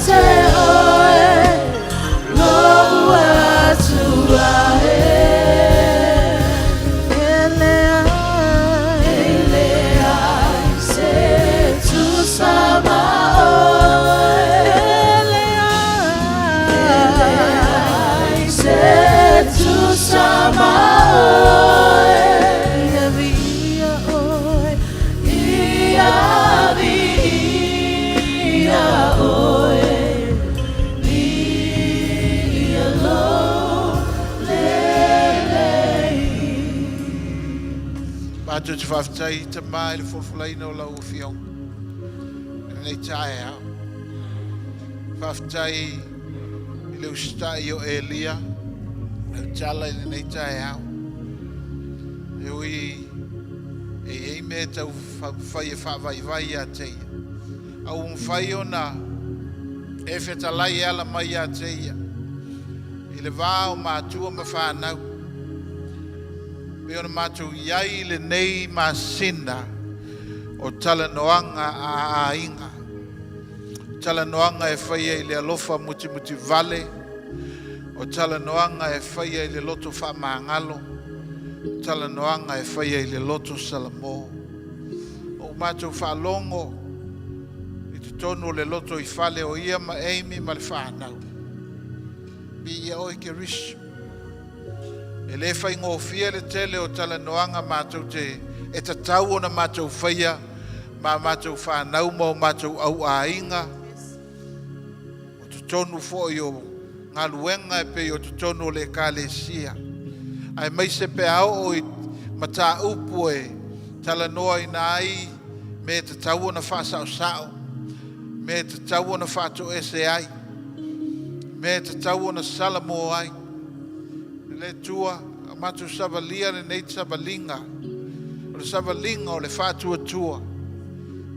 te oe, Lou Atua e. E leai, E leai se tusa ma oe. E leai, se tusa ma oe. Ia viia oe, Ia viia oe, viia lou lelei. Matou te faafetai Tama i le folafolaina o lau afioga. I lenei taeao. Faafetai i le usitai o Elia. Au tala i lenei taeao. E ui e i ai mea tau fai e faavaivai ia te ia. A ua mafai ona e fetalai e ala mai ia te ia. I le va o matua ma fanau. Pe ona matou i ai i lenei masina o talanoaga a aiga. Talanoaga e faia i le alofa mutimuti vale. O talanoaga e faia i le loto faamagalo. Talanoaga e faia i le loto salamo. O matou faalogo i totonu o le loto i fale o ia ma Amy ma le fanau. Viia oe Keriso. E le faigofie le tele o talanoaga matou te e tatau ona matou faia ma matou fanau ma o matou au aiga. O totonu foi o galuega e pei o totonu o le ekalesia. Ae mai se pe a oo i mataupu e talanoaina ai me tatau ona faasaosao, me tatau ona faatoese ai, me tatau ona salamo ai. Le Atua, matou savalia lenei savaliga. O le savaliga o le faatuatua.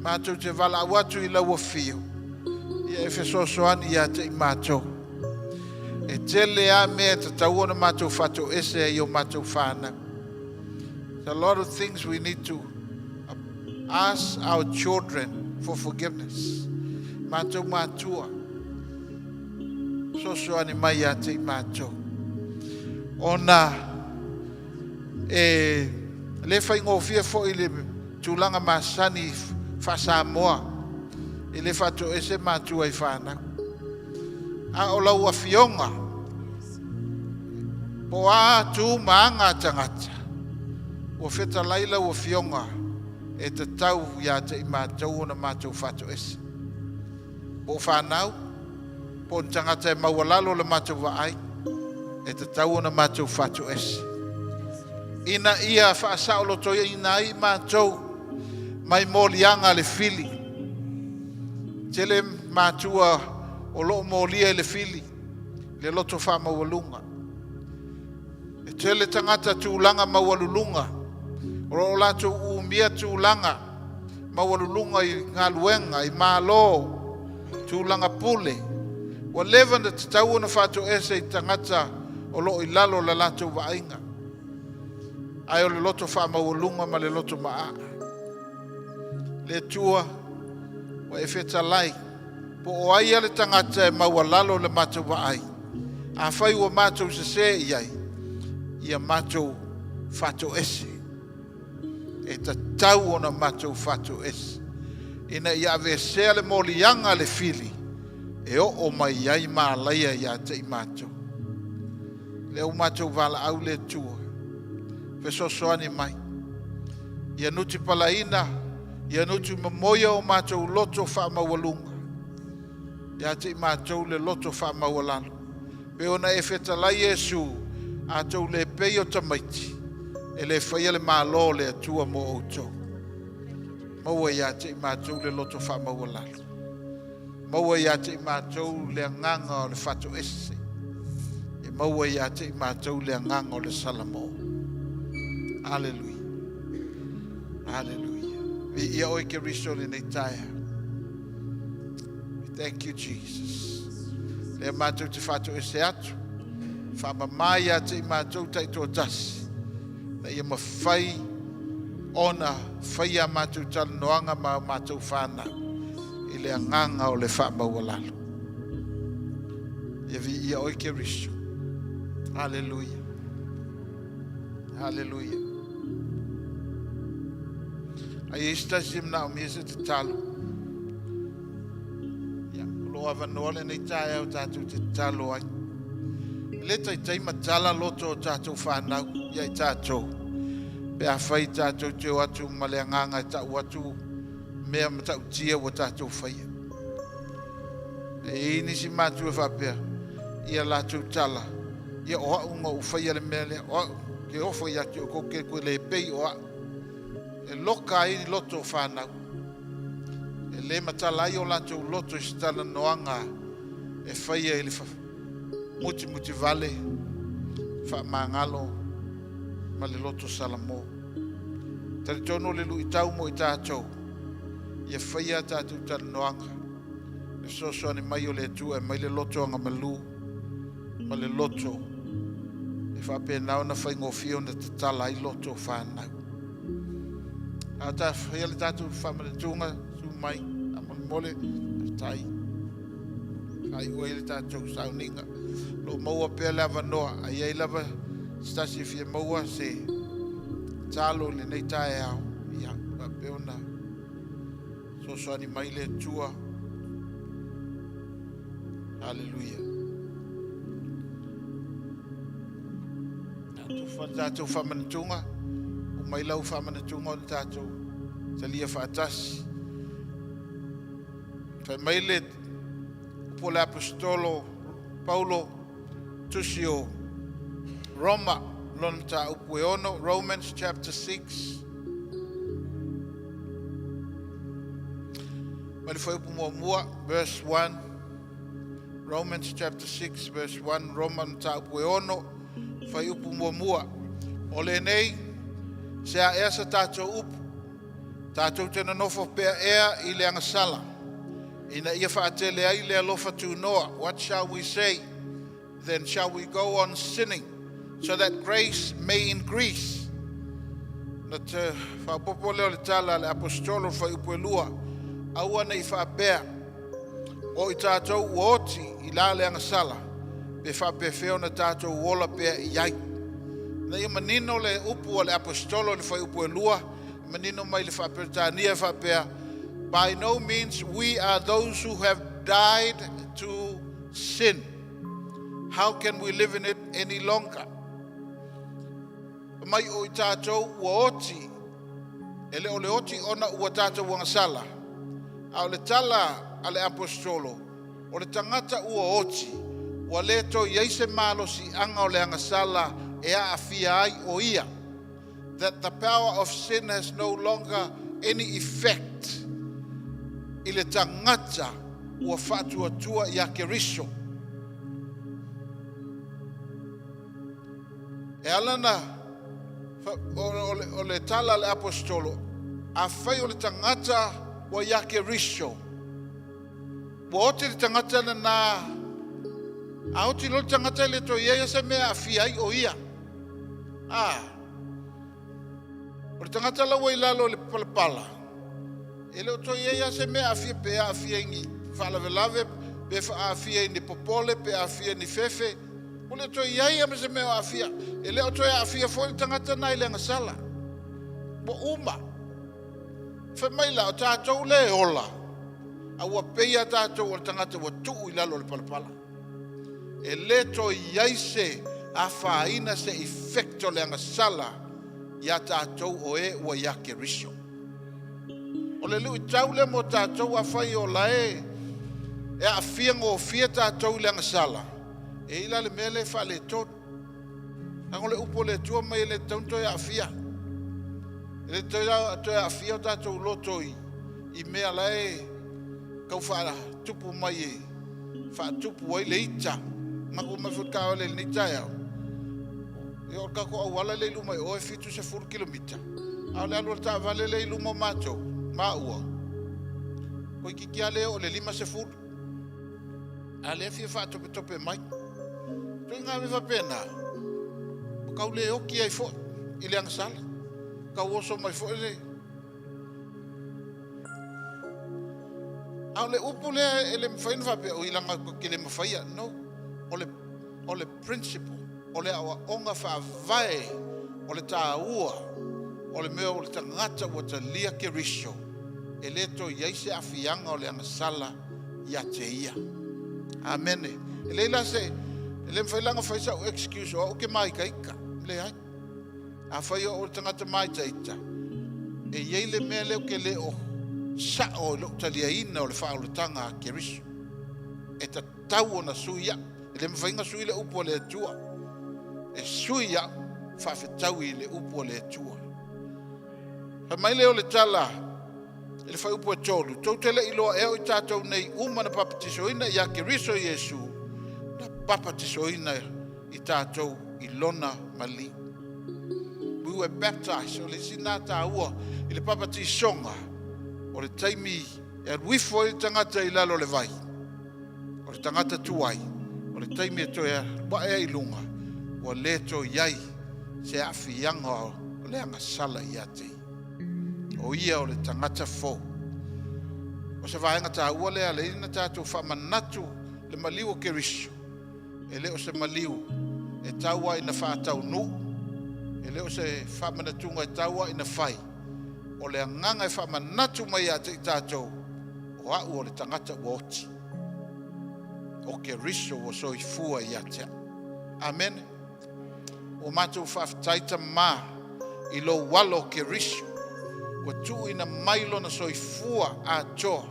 Matou te valaau atu i lau afio. Ia e fesoasoani ia te i matou. E tele a mea tatau ona matou faatoese ai o matou fanau. There's a lot of things we need to ask our children for forgiveness. Mātou mātua. Fesoasoani mai ia te i mātou. Ona e le faigofie foi le tulaga masani faa-Samoa e le faatoese matua i fanau. A o lau afioga, po o a tu ma aga a tagata, ua fetalai lau afioga e tatau ia te i matou ona matou faatoese. Po o fanau, po o ni tagata e maualalo le matou vaai, e tatau ona matou faatoese. Ina ia faasaolotoina ai matou mai moliaga a le fili. Tele matua o loo molia i le fili, le loto faamaualuga. E tele tagata tulaga maualuluga o loo latou umia tulaga maualuluga i galuega i malo tulaga pule ua leva ona tatau ona faatoese i tagata o loo i lalo o le latou vaaiga ae o le loto faamaualuga ma le loto maa. Le Atua ua e fetalai po o ai le tagata e maualalo le matou vaai. Afai ua matou sese i ai, ia matou faatoese. E tatau ona matou faatoese ina ia aveesea le moliaga le fili e oo mai ai malaia ia te i matou. Lea ua matou valaau le Atua, fesoasoani mai. Ia nutipalaina, ia nutumomoia o matou loto faamaualuga, ia te i matou le loto faamaualalo. Pe ona e fetalai Iesu, a tou le pei o tamaiti, e le faia le malo o le Atua mo outou. Maua ia te i matou le loto faamaualalo. Maua ia te i matou le agaga o le faatoese. E maua ia te i matou le agaga o le Salamo. Aleluia. Aleluia. Viia oe Keriso lenei taeao. Thank you, Jesus. Lea matou te faatoese atu. Faamama ia te i matou taitoatasi. Na ia mafai ona faia matou talanoaga ma matou fanau i le agaga o le faamaualalo. Ia viia oe Keriso. Aleluia. Aleluia. Ai e se tasi e manaomia se tatalo. Ia, o loo avanoa lenei taeao tatou te tatalo ai. E le taitai matala loto o tatou fanau ia i tatou. Pe afai tatou te o atu ma le agaga e tau atu mea matautia ua tatou faia. E i ai nisi matua e faapea, ia latou tala, ia o au na ou faia le mea lea, o au, ke ofo ia te outou ke koe le pei o au. E loka ai loto o fanau. E le matala ai o latou loto i se talanoaga e faia i le mutimuti vale, faamagalo ma le loto Salamo. Talitonu le luitau mo i tatou, ia faia a tatou talanoaga, le fesoasoani mai o le Atua e mai le loto agamalu ma le loto e faapena ona faigofie ona tatala ai loto o fanau. A ta faia le tatou faamanatuga, su mai, a molemole, tai. Faaiu ai le tatou sauniga. Lo maua pea le avanoa, ai ai lava se tasi e fia maua se talo i lenei taeao. Ia, faapea ona fesoasoani mai le Atua. Haleluia. Tatou tatou faamanatuga, o mai lau faamanatuga o le tatou talia faatasi. Fai mai le upu o le Aposetolo Paulo tusi o Roma, lona mataupu e 6, Romans chapter 6. Mai le fuaiupu muamua, verse 1. Romans chapter 6 verse 1, Roma mataupu e 6, fuaiupu muamua. O lenei, se a ea sa tatou upu, tatou te nonofo pea ea i le agasala, ina ia faatele ai le alofa tunoa. What shall we say? Then shall we go on sinning so that grace may increase? Na te faaopoopo lea o le tala a le Aposetolo le fuaiupu e 2, aua ne i faapea, o i tatou ua oti i la le agasala, pe faapefea ona tatou ola pea i ai. Na ia manino le upu a le Aposetolo i le fuaiupu e 2, manino mai le faaperetania e faapea, by no means we are those who have died to sin. How can we live in it any longer? Mai o i tatou ua oti, e le o le oti ona ua tatou agasala. A o le tala a le Aposetolo, o le tagata ua oti, ua le toe i ai se malosiaga o le agasala e aafia ai o ia. That the power of sin has no longer any effect i le tagata ua faatuatua ia Keriso. E ala na o le tala a le Aposetolo, afai o le tagata ua ia Keriso, ua oti le tagata lena, a oti loa le tagata e le toe i ai se mea e aafia ai o ia. O le tagata la ua i lalo o le palapala, e le o toe i ai se mea e aafia, pe aafia i ni faalavelave, pe aafia i ni popole, pe aafia i ni fefe. Ua le toe i ai ma se mea o aafia. E le o toe aafia foi le tagata na i le agasala. Ua uma. Fai mai la, o tatou le ola, a ua peia tatou o le tagata ua tuu i lalo o le palapala. E le toe i ai se afaina, se effect o le agasala ia tatou o e ua ia Keriso. O le luitau lea mo tatou, afai o la e aafia gofie tatou i le agasala, e i la le mea le faaletonu. Leaga o le upu o le Atua mai e le tatau ona toe aafia. E le toe aafia o tatou loto i mea la e tau faatupu mai e faatupu ai le ita. Matou omai foi i le taavale i lenei taeao. E o le tatou auala le i luma i o e 70 kilomita. A o le alu o le taavale le i luma o matou, maua, toeitiiti lava le oo i le 50. A lea fia faatopetope mai. Ituaiga mea faapena, ua tau le oti ai foi i le agasala. Tau oso mai foi le... A o le upu lea e le mafai ona faapea, oi leaga ou te le mafaia. No, o le principle, o le aoaoga faavae, o le taua, o le mea o le tagata ua talia Keriso, e le toe i ai se aafiaga o le agasala ia te ia. Amene. E leai la se, e le mafai la ona fai sau excuse o au ou te māitaita. Leai. Afai o au o le tagata māitaita, e i ai le mea lea ou te le o sao i lou taliaina o le faaolataga a Keriso. E tatau ona sui au. E le mafai ona sui le upu a le Atua. E sui au faafetaui i le upu a le Atua. Fai mai lea o le tala i le fuaiupu e 3, tou te le i iloa ea o i tatou nei uma na papatisoina ia Keriso Iesu, na papatisoina i tatou i lona maliu. We were baptized. O le isi na taua i le papatisoga, o le taimi e alu ifo ai le tagata i lalo o le vai, o le tagata tuai, o le taimi e toe ae ai i luga, ua le toe i ai se aafiaga o le agasala ia te ia. O ia o le tagata fou. O se vaega taua lea le ina tatou faamanatu le maliu o Keriso. E le o se maliu e tau ina faataunuu, e le o se faamanatuga e tau ina fai, o le agaga e faamanatu mai ia te i tatou, o au o le tagata ua oti. O Keriso ua soifua ia te au. Amen. O matou faafetai Tamā i lou alo o Keriso, ua tuuina mai lona soifua atoa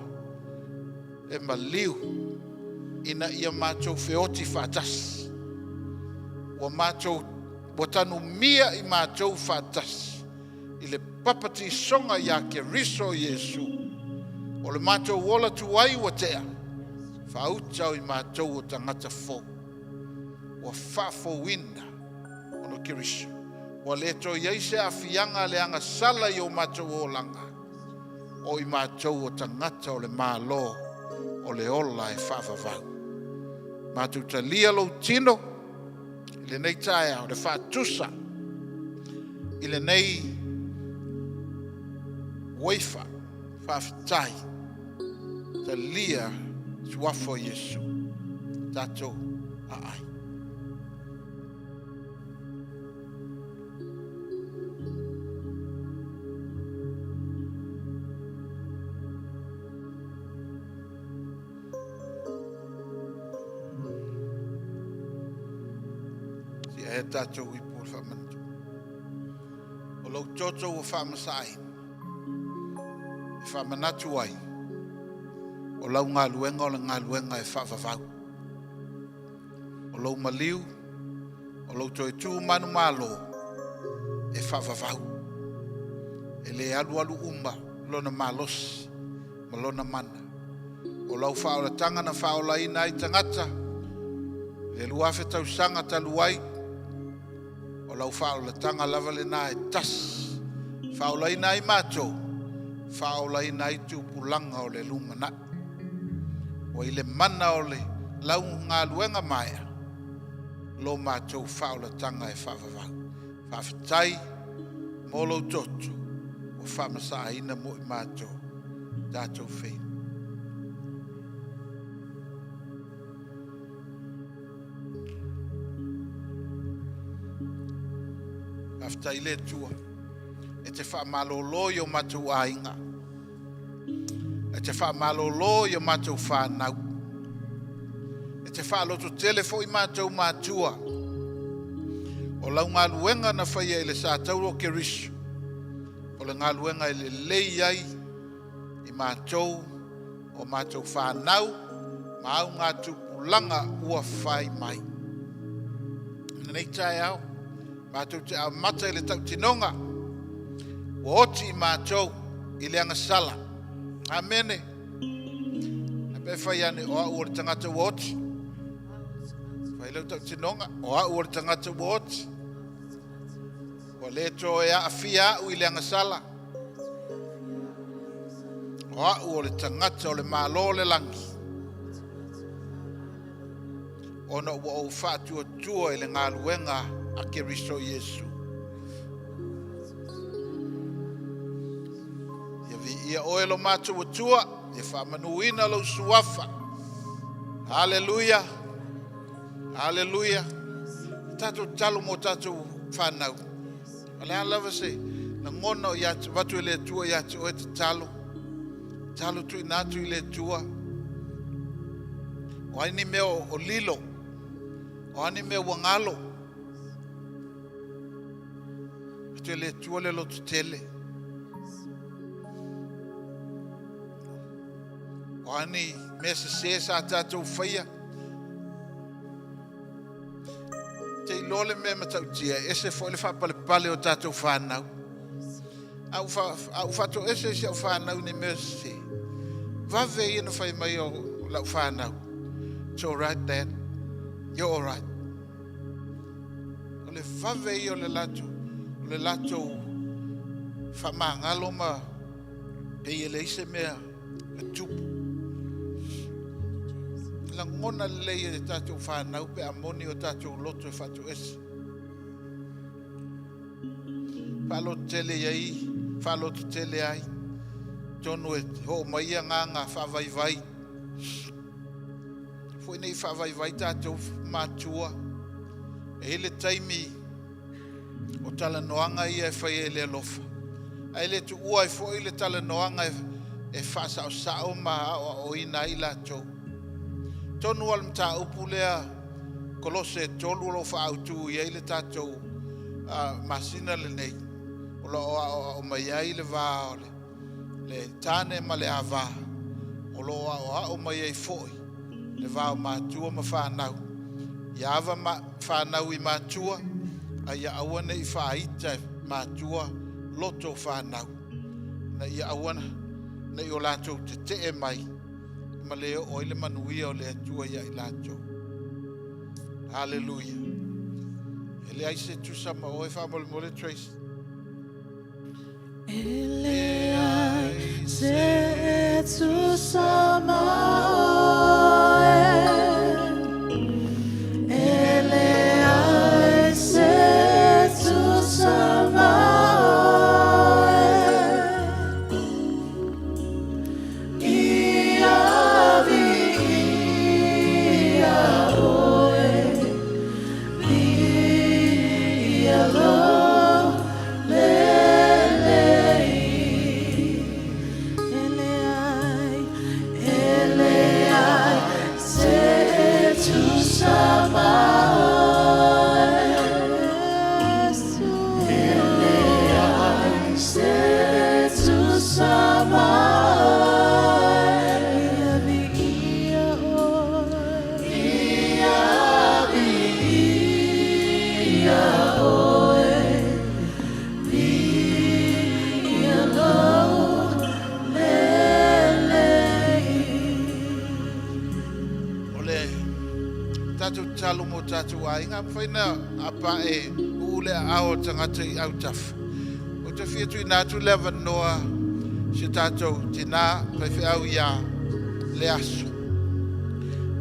e maliu ina ia matou feoti faatasi. Ua matou ua tanumia i matou faatasi i le papatisoga ia Keriso Iesu. O le matou ola tuai ua tea, faauta o i matou o tagata fou. Ua faafouina ona o Keriso. Ua le toe i ai se aafiaga le agasala i o matou olaga, o i matou o tagata o le Malo o le ola e faavavau. Matou talia lou tino i lenei taeao, le faatusa i lenei Ueifa, faafetai, talia suafa o Iesu, tatou aai. Sia e tatou ipu o le faamanatu. O lou toto ua faamasaaina e faamanatu ai o lau galuega o le galuega e faavavau. O lou maliu, o lou toe tu manumalo e faavavau. E le alualu uma lona malosi ma lona mana. O lau faaolataga na faaolaina ai tagata le 2000 tausaga talu ai, o lau faaolataga lava lena e tasi. Faaolaina ai matou, faaolaina ai tupulaga o le lumanai. Ua i le mana o le lau galuega maea, lo matou faaolataga e faavavau. Faafetai mo lou toto ua faamasaaina mo i matou tatou feinu. Faafetai le Atua e te faamalōlō i o matou aiga, e te faamalōlō i o matou whānau, e te faalototele foi matou matua, o lau galuega na faia i le sa tauro o Keriso, o le galuega e lelei ai i matou o matou whānau, ma au ngā tupulaga ua fai mai. Nei taeao, matou te amata i le tautinoga, ua oti i matou i le agasala. Amene. A pe fai ane o au o le tagata ua oti. Fai lau tautinoga, o au o le tagata ua oti. Ua le toe aafia au i le agasala. O au o le tagata o le malo o le lagi. Ona ua ou faatuatua i le galuega a Keriso Iesu. Ia viia oe lo matou Atua, ia faamanuina lou suafa. Haleluia, haleluia. Tatou tatalo mo tatou whanau. O le a lava se lagona o ia te avatu e le Atua ia te oe tatalo. Tatalo tuuina atu i le Atua. O a ni mea o lilo, o a ni mea ua galo. Atu e le Atua le lototele. O a ni mea sesē sa tatou faia. Te iloa le mea matautia, e ese foi le faapalepale o tatou whānau. A ua faatoese i si au whānau ni mea sesē, vave ia na fai mai o lau whānau. It's all right, Dad. You're all right. O le vave ia o le latou faamagalo ma pei e leai se mea e tupu. Lagona lelei e tatou whānau pe a moni o tatou loto e faatoese. Faalototele iai, faalototele ai. Tonu e ho mai ia ngā whaavaivai. Foi nei whaavaivai tatou matua. E le taimi o talanoaga ia e fai e le alofa. Ae le tuua ai foi le talanoaga e faasaosao ma aoaoina ai latou. Tonu o le mataupu lea Kolose 3 o lo o faaautu i ai le tatou masina lenei. O lo o aoao mai ai le va o le tāne ma le avā. O lo o aoao mai ai foi le va o matua ma whānau. Ia ava ma whānau i matua, a ia aua nei whaaita e matua loto whānau. Na ia aua nei o latou te tee mai, ma le o i le manuia o le Atua ia i latou. Hallelujah. E le ai se tusa ma oe whamolemole Tracy. E leai se tusa ma oe. E leai se tusa ma oe. Tatou tatalo mo tatou aiga, a mafai ona apae uu le aao o le tagata i autafa. Ou te fia tuuina atu le avanoa i se tatou tina faifeau ia Leaso.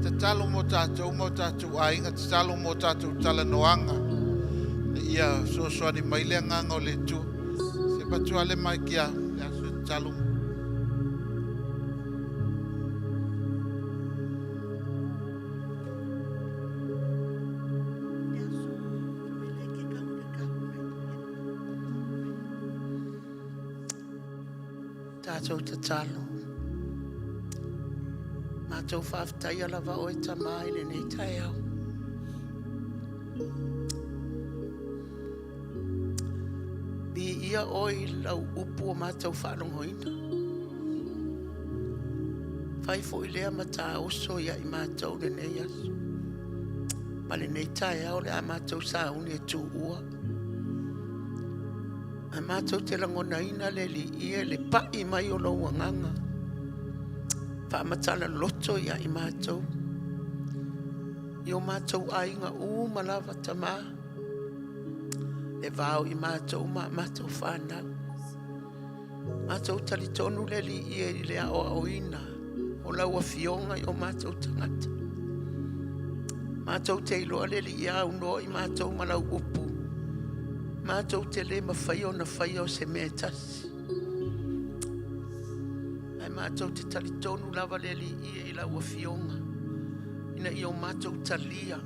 Tatalo mo tatou ma o tatou aiga, tatalo mo tatou talanoaga, ia fesoasoani mai le agaga o le Atua. Se avatu lava le mic ia Leaso e tatalo. Tatou tatalo. Matou faafetaia lava oe Tama i lenei taeao. Viia oe i lau upu o matou faalogoina. Fai foi lea ma taoso ia i matou lenei aso. Ma lenei taeao o le a matou sauni e tuua. Ae matou te lagonaina le Alii e le pai mai o lou agaga. Faamatala loto ia i matou. I o matou aiga uma lava Tama. Le va o i matou ma a matou fanau. Matou talitonu le Alii e i le aoaoina o lau afioga i o matou tagata. Matou te iloa le Alii e aunoa i matou ma lau upu. Matou te le mafai ona faia o se mea e tasi. Ae matou te talitonu lava le Alii i lau afioga ina ia o matou talia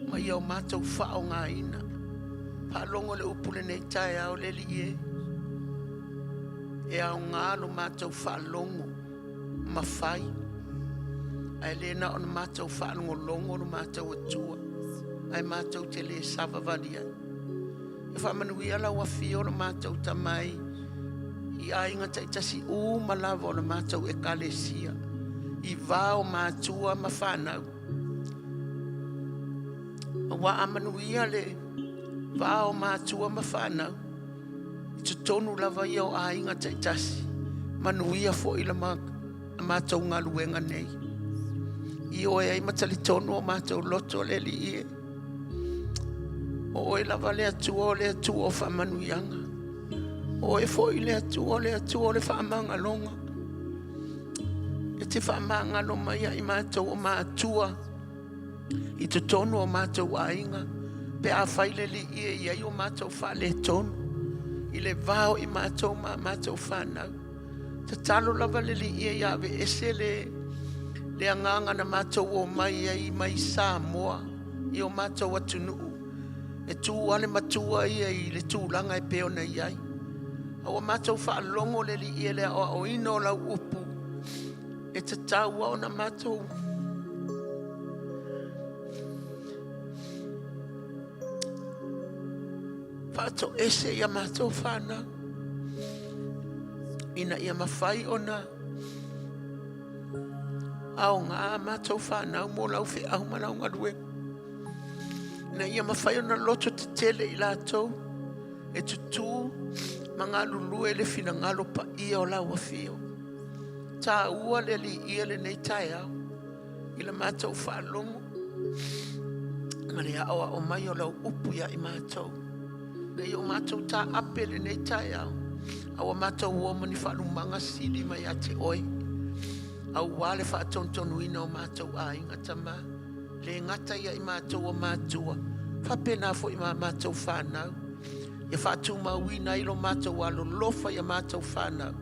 ma ia o matou faaaogaina. Faalogo le upu lenei taeao le Alii e. E aoga lo matou faalogo ma fai, ae le na ona matou faalogologo lo matou Atua, ae matou te le savavali ai. E faamanuia lau afio lo matou Tama i aiga taitasi uma lava o le matou Ekalesia, i va o matua ma fanau. Aua a manuia le va o matua ma fanau, i totonu lava ia o aiga taitasi, manuia foi la matou galuega nei. Ioe ai ma talitonu o matou loto le Alii e. O oe lava le Atua o le Atua o faamanuiaga. O oe foi le Atua o le Atua o le faamagaloga. E te faamagalo mai ia i matou o matua i totonu o matou aiga pe afai le Alii e i ai o matou faaletonu i le va o i matou ma a matou fanau. Tatalo lava le Alii e ia aveese le le agaga na matou omai ai mai Samoa i o matou atunuu e tu lava le matua ia i le tulaga e pei ona i ai. A ua matou faalogo le Alii e le aoaoina o lau upu e tatau lava ona matou faatoese ia matou fanau ina ia mafai ona aoga a matou fanau mo lau feau ma lau galuega ina ia mafai ona loto tetele i latou e tutū ma galulue i le finagalo paia o lau afio. Taua le Alii lenei taeao i le matou faalogo ma le aoao mai o lau upu ia i matou. Ina ia o matou taape lenei taeao, a ua matou o ma ni faalumaga sili mai ia te oe, aua le faatonutonuina o matou aiga, Tama, le gata ia i matou o matua, faapena foi ma matou fanau, ia faatumauina ai lo matou alolofa ia matou fanau,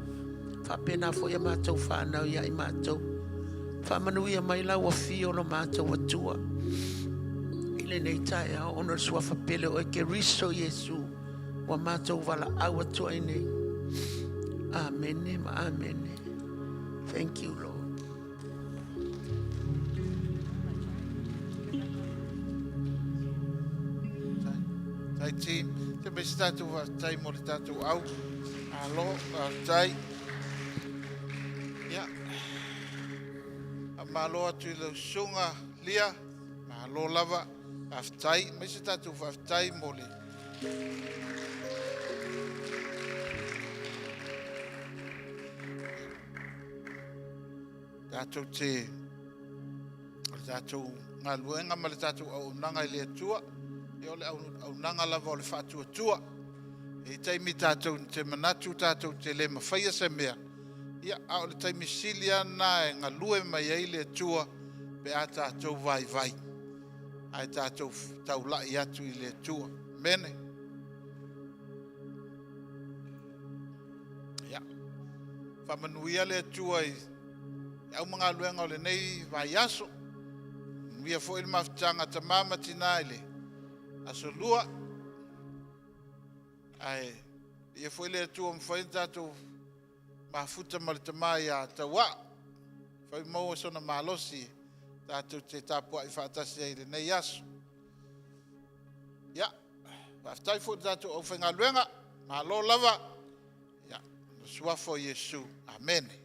faapena foi a matou fanau ia i matou. Faamanuia mai lau afio lo matou Atua i lenei taeao ona o le suafa pele o oe Keriso Iesu ua matou valaau atu ai nei. Amene ma amene. Thank you, Lord. Tai team, te me se tātou faafetai mo le tātou au. Alo, faafetai. Ia. A malo atu i lau susuga Lia, malo lava, faafetai. Mai se tātou faafetai mo le Tatou te le tatou galuega ma le tatou auaunaga i le Atua, ia o le auaunaga lava o le faatuatua. E i ai taimi tatou te manatu tatou te le mafaia se mea, ia, a o le taimi sili lava lena e galue mai ai le Atua pe a tatou vaivai, ae tatou taulai atu i le Atua. Amene. Ia, faamanuia le Atua i le aumagaluega o lenei vaiaso. Manuia foi le mafutaga a tama ma tina i le Aso Lua. Ae viia foi le Atua ua mafai ona tatou mafuta ma le tama ia Tauaa, fai ua maua sona malosi tatou te tapuai faatasi ai i lenei aso. Ia, faafetai foi i le tatou aufaigaluega, malo lava. Ia, i le suafa o Iesu. Amene.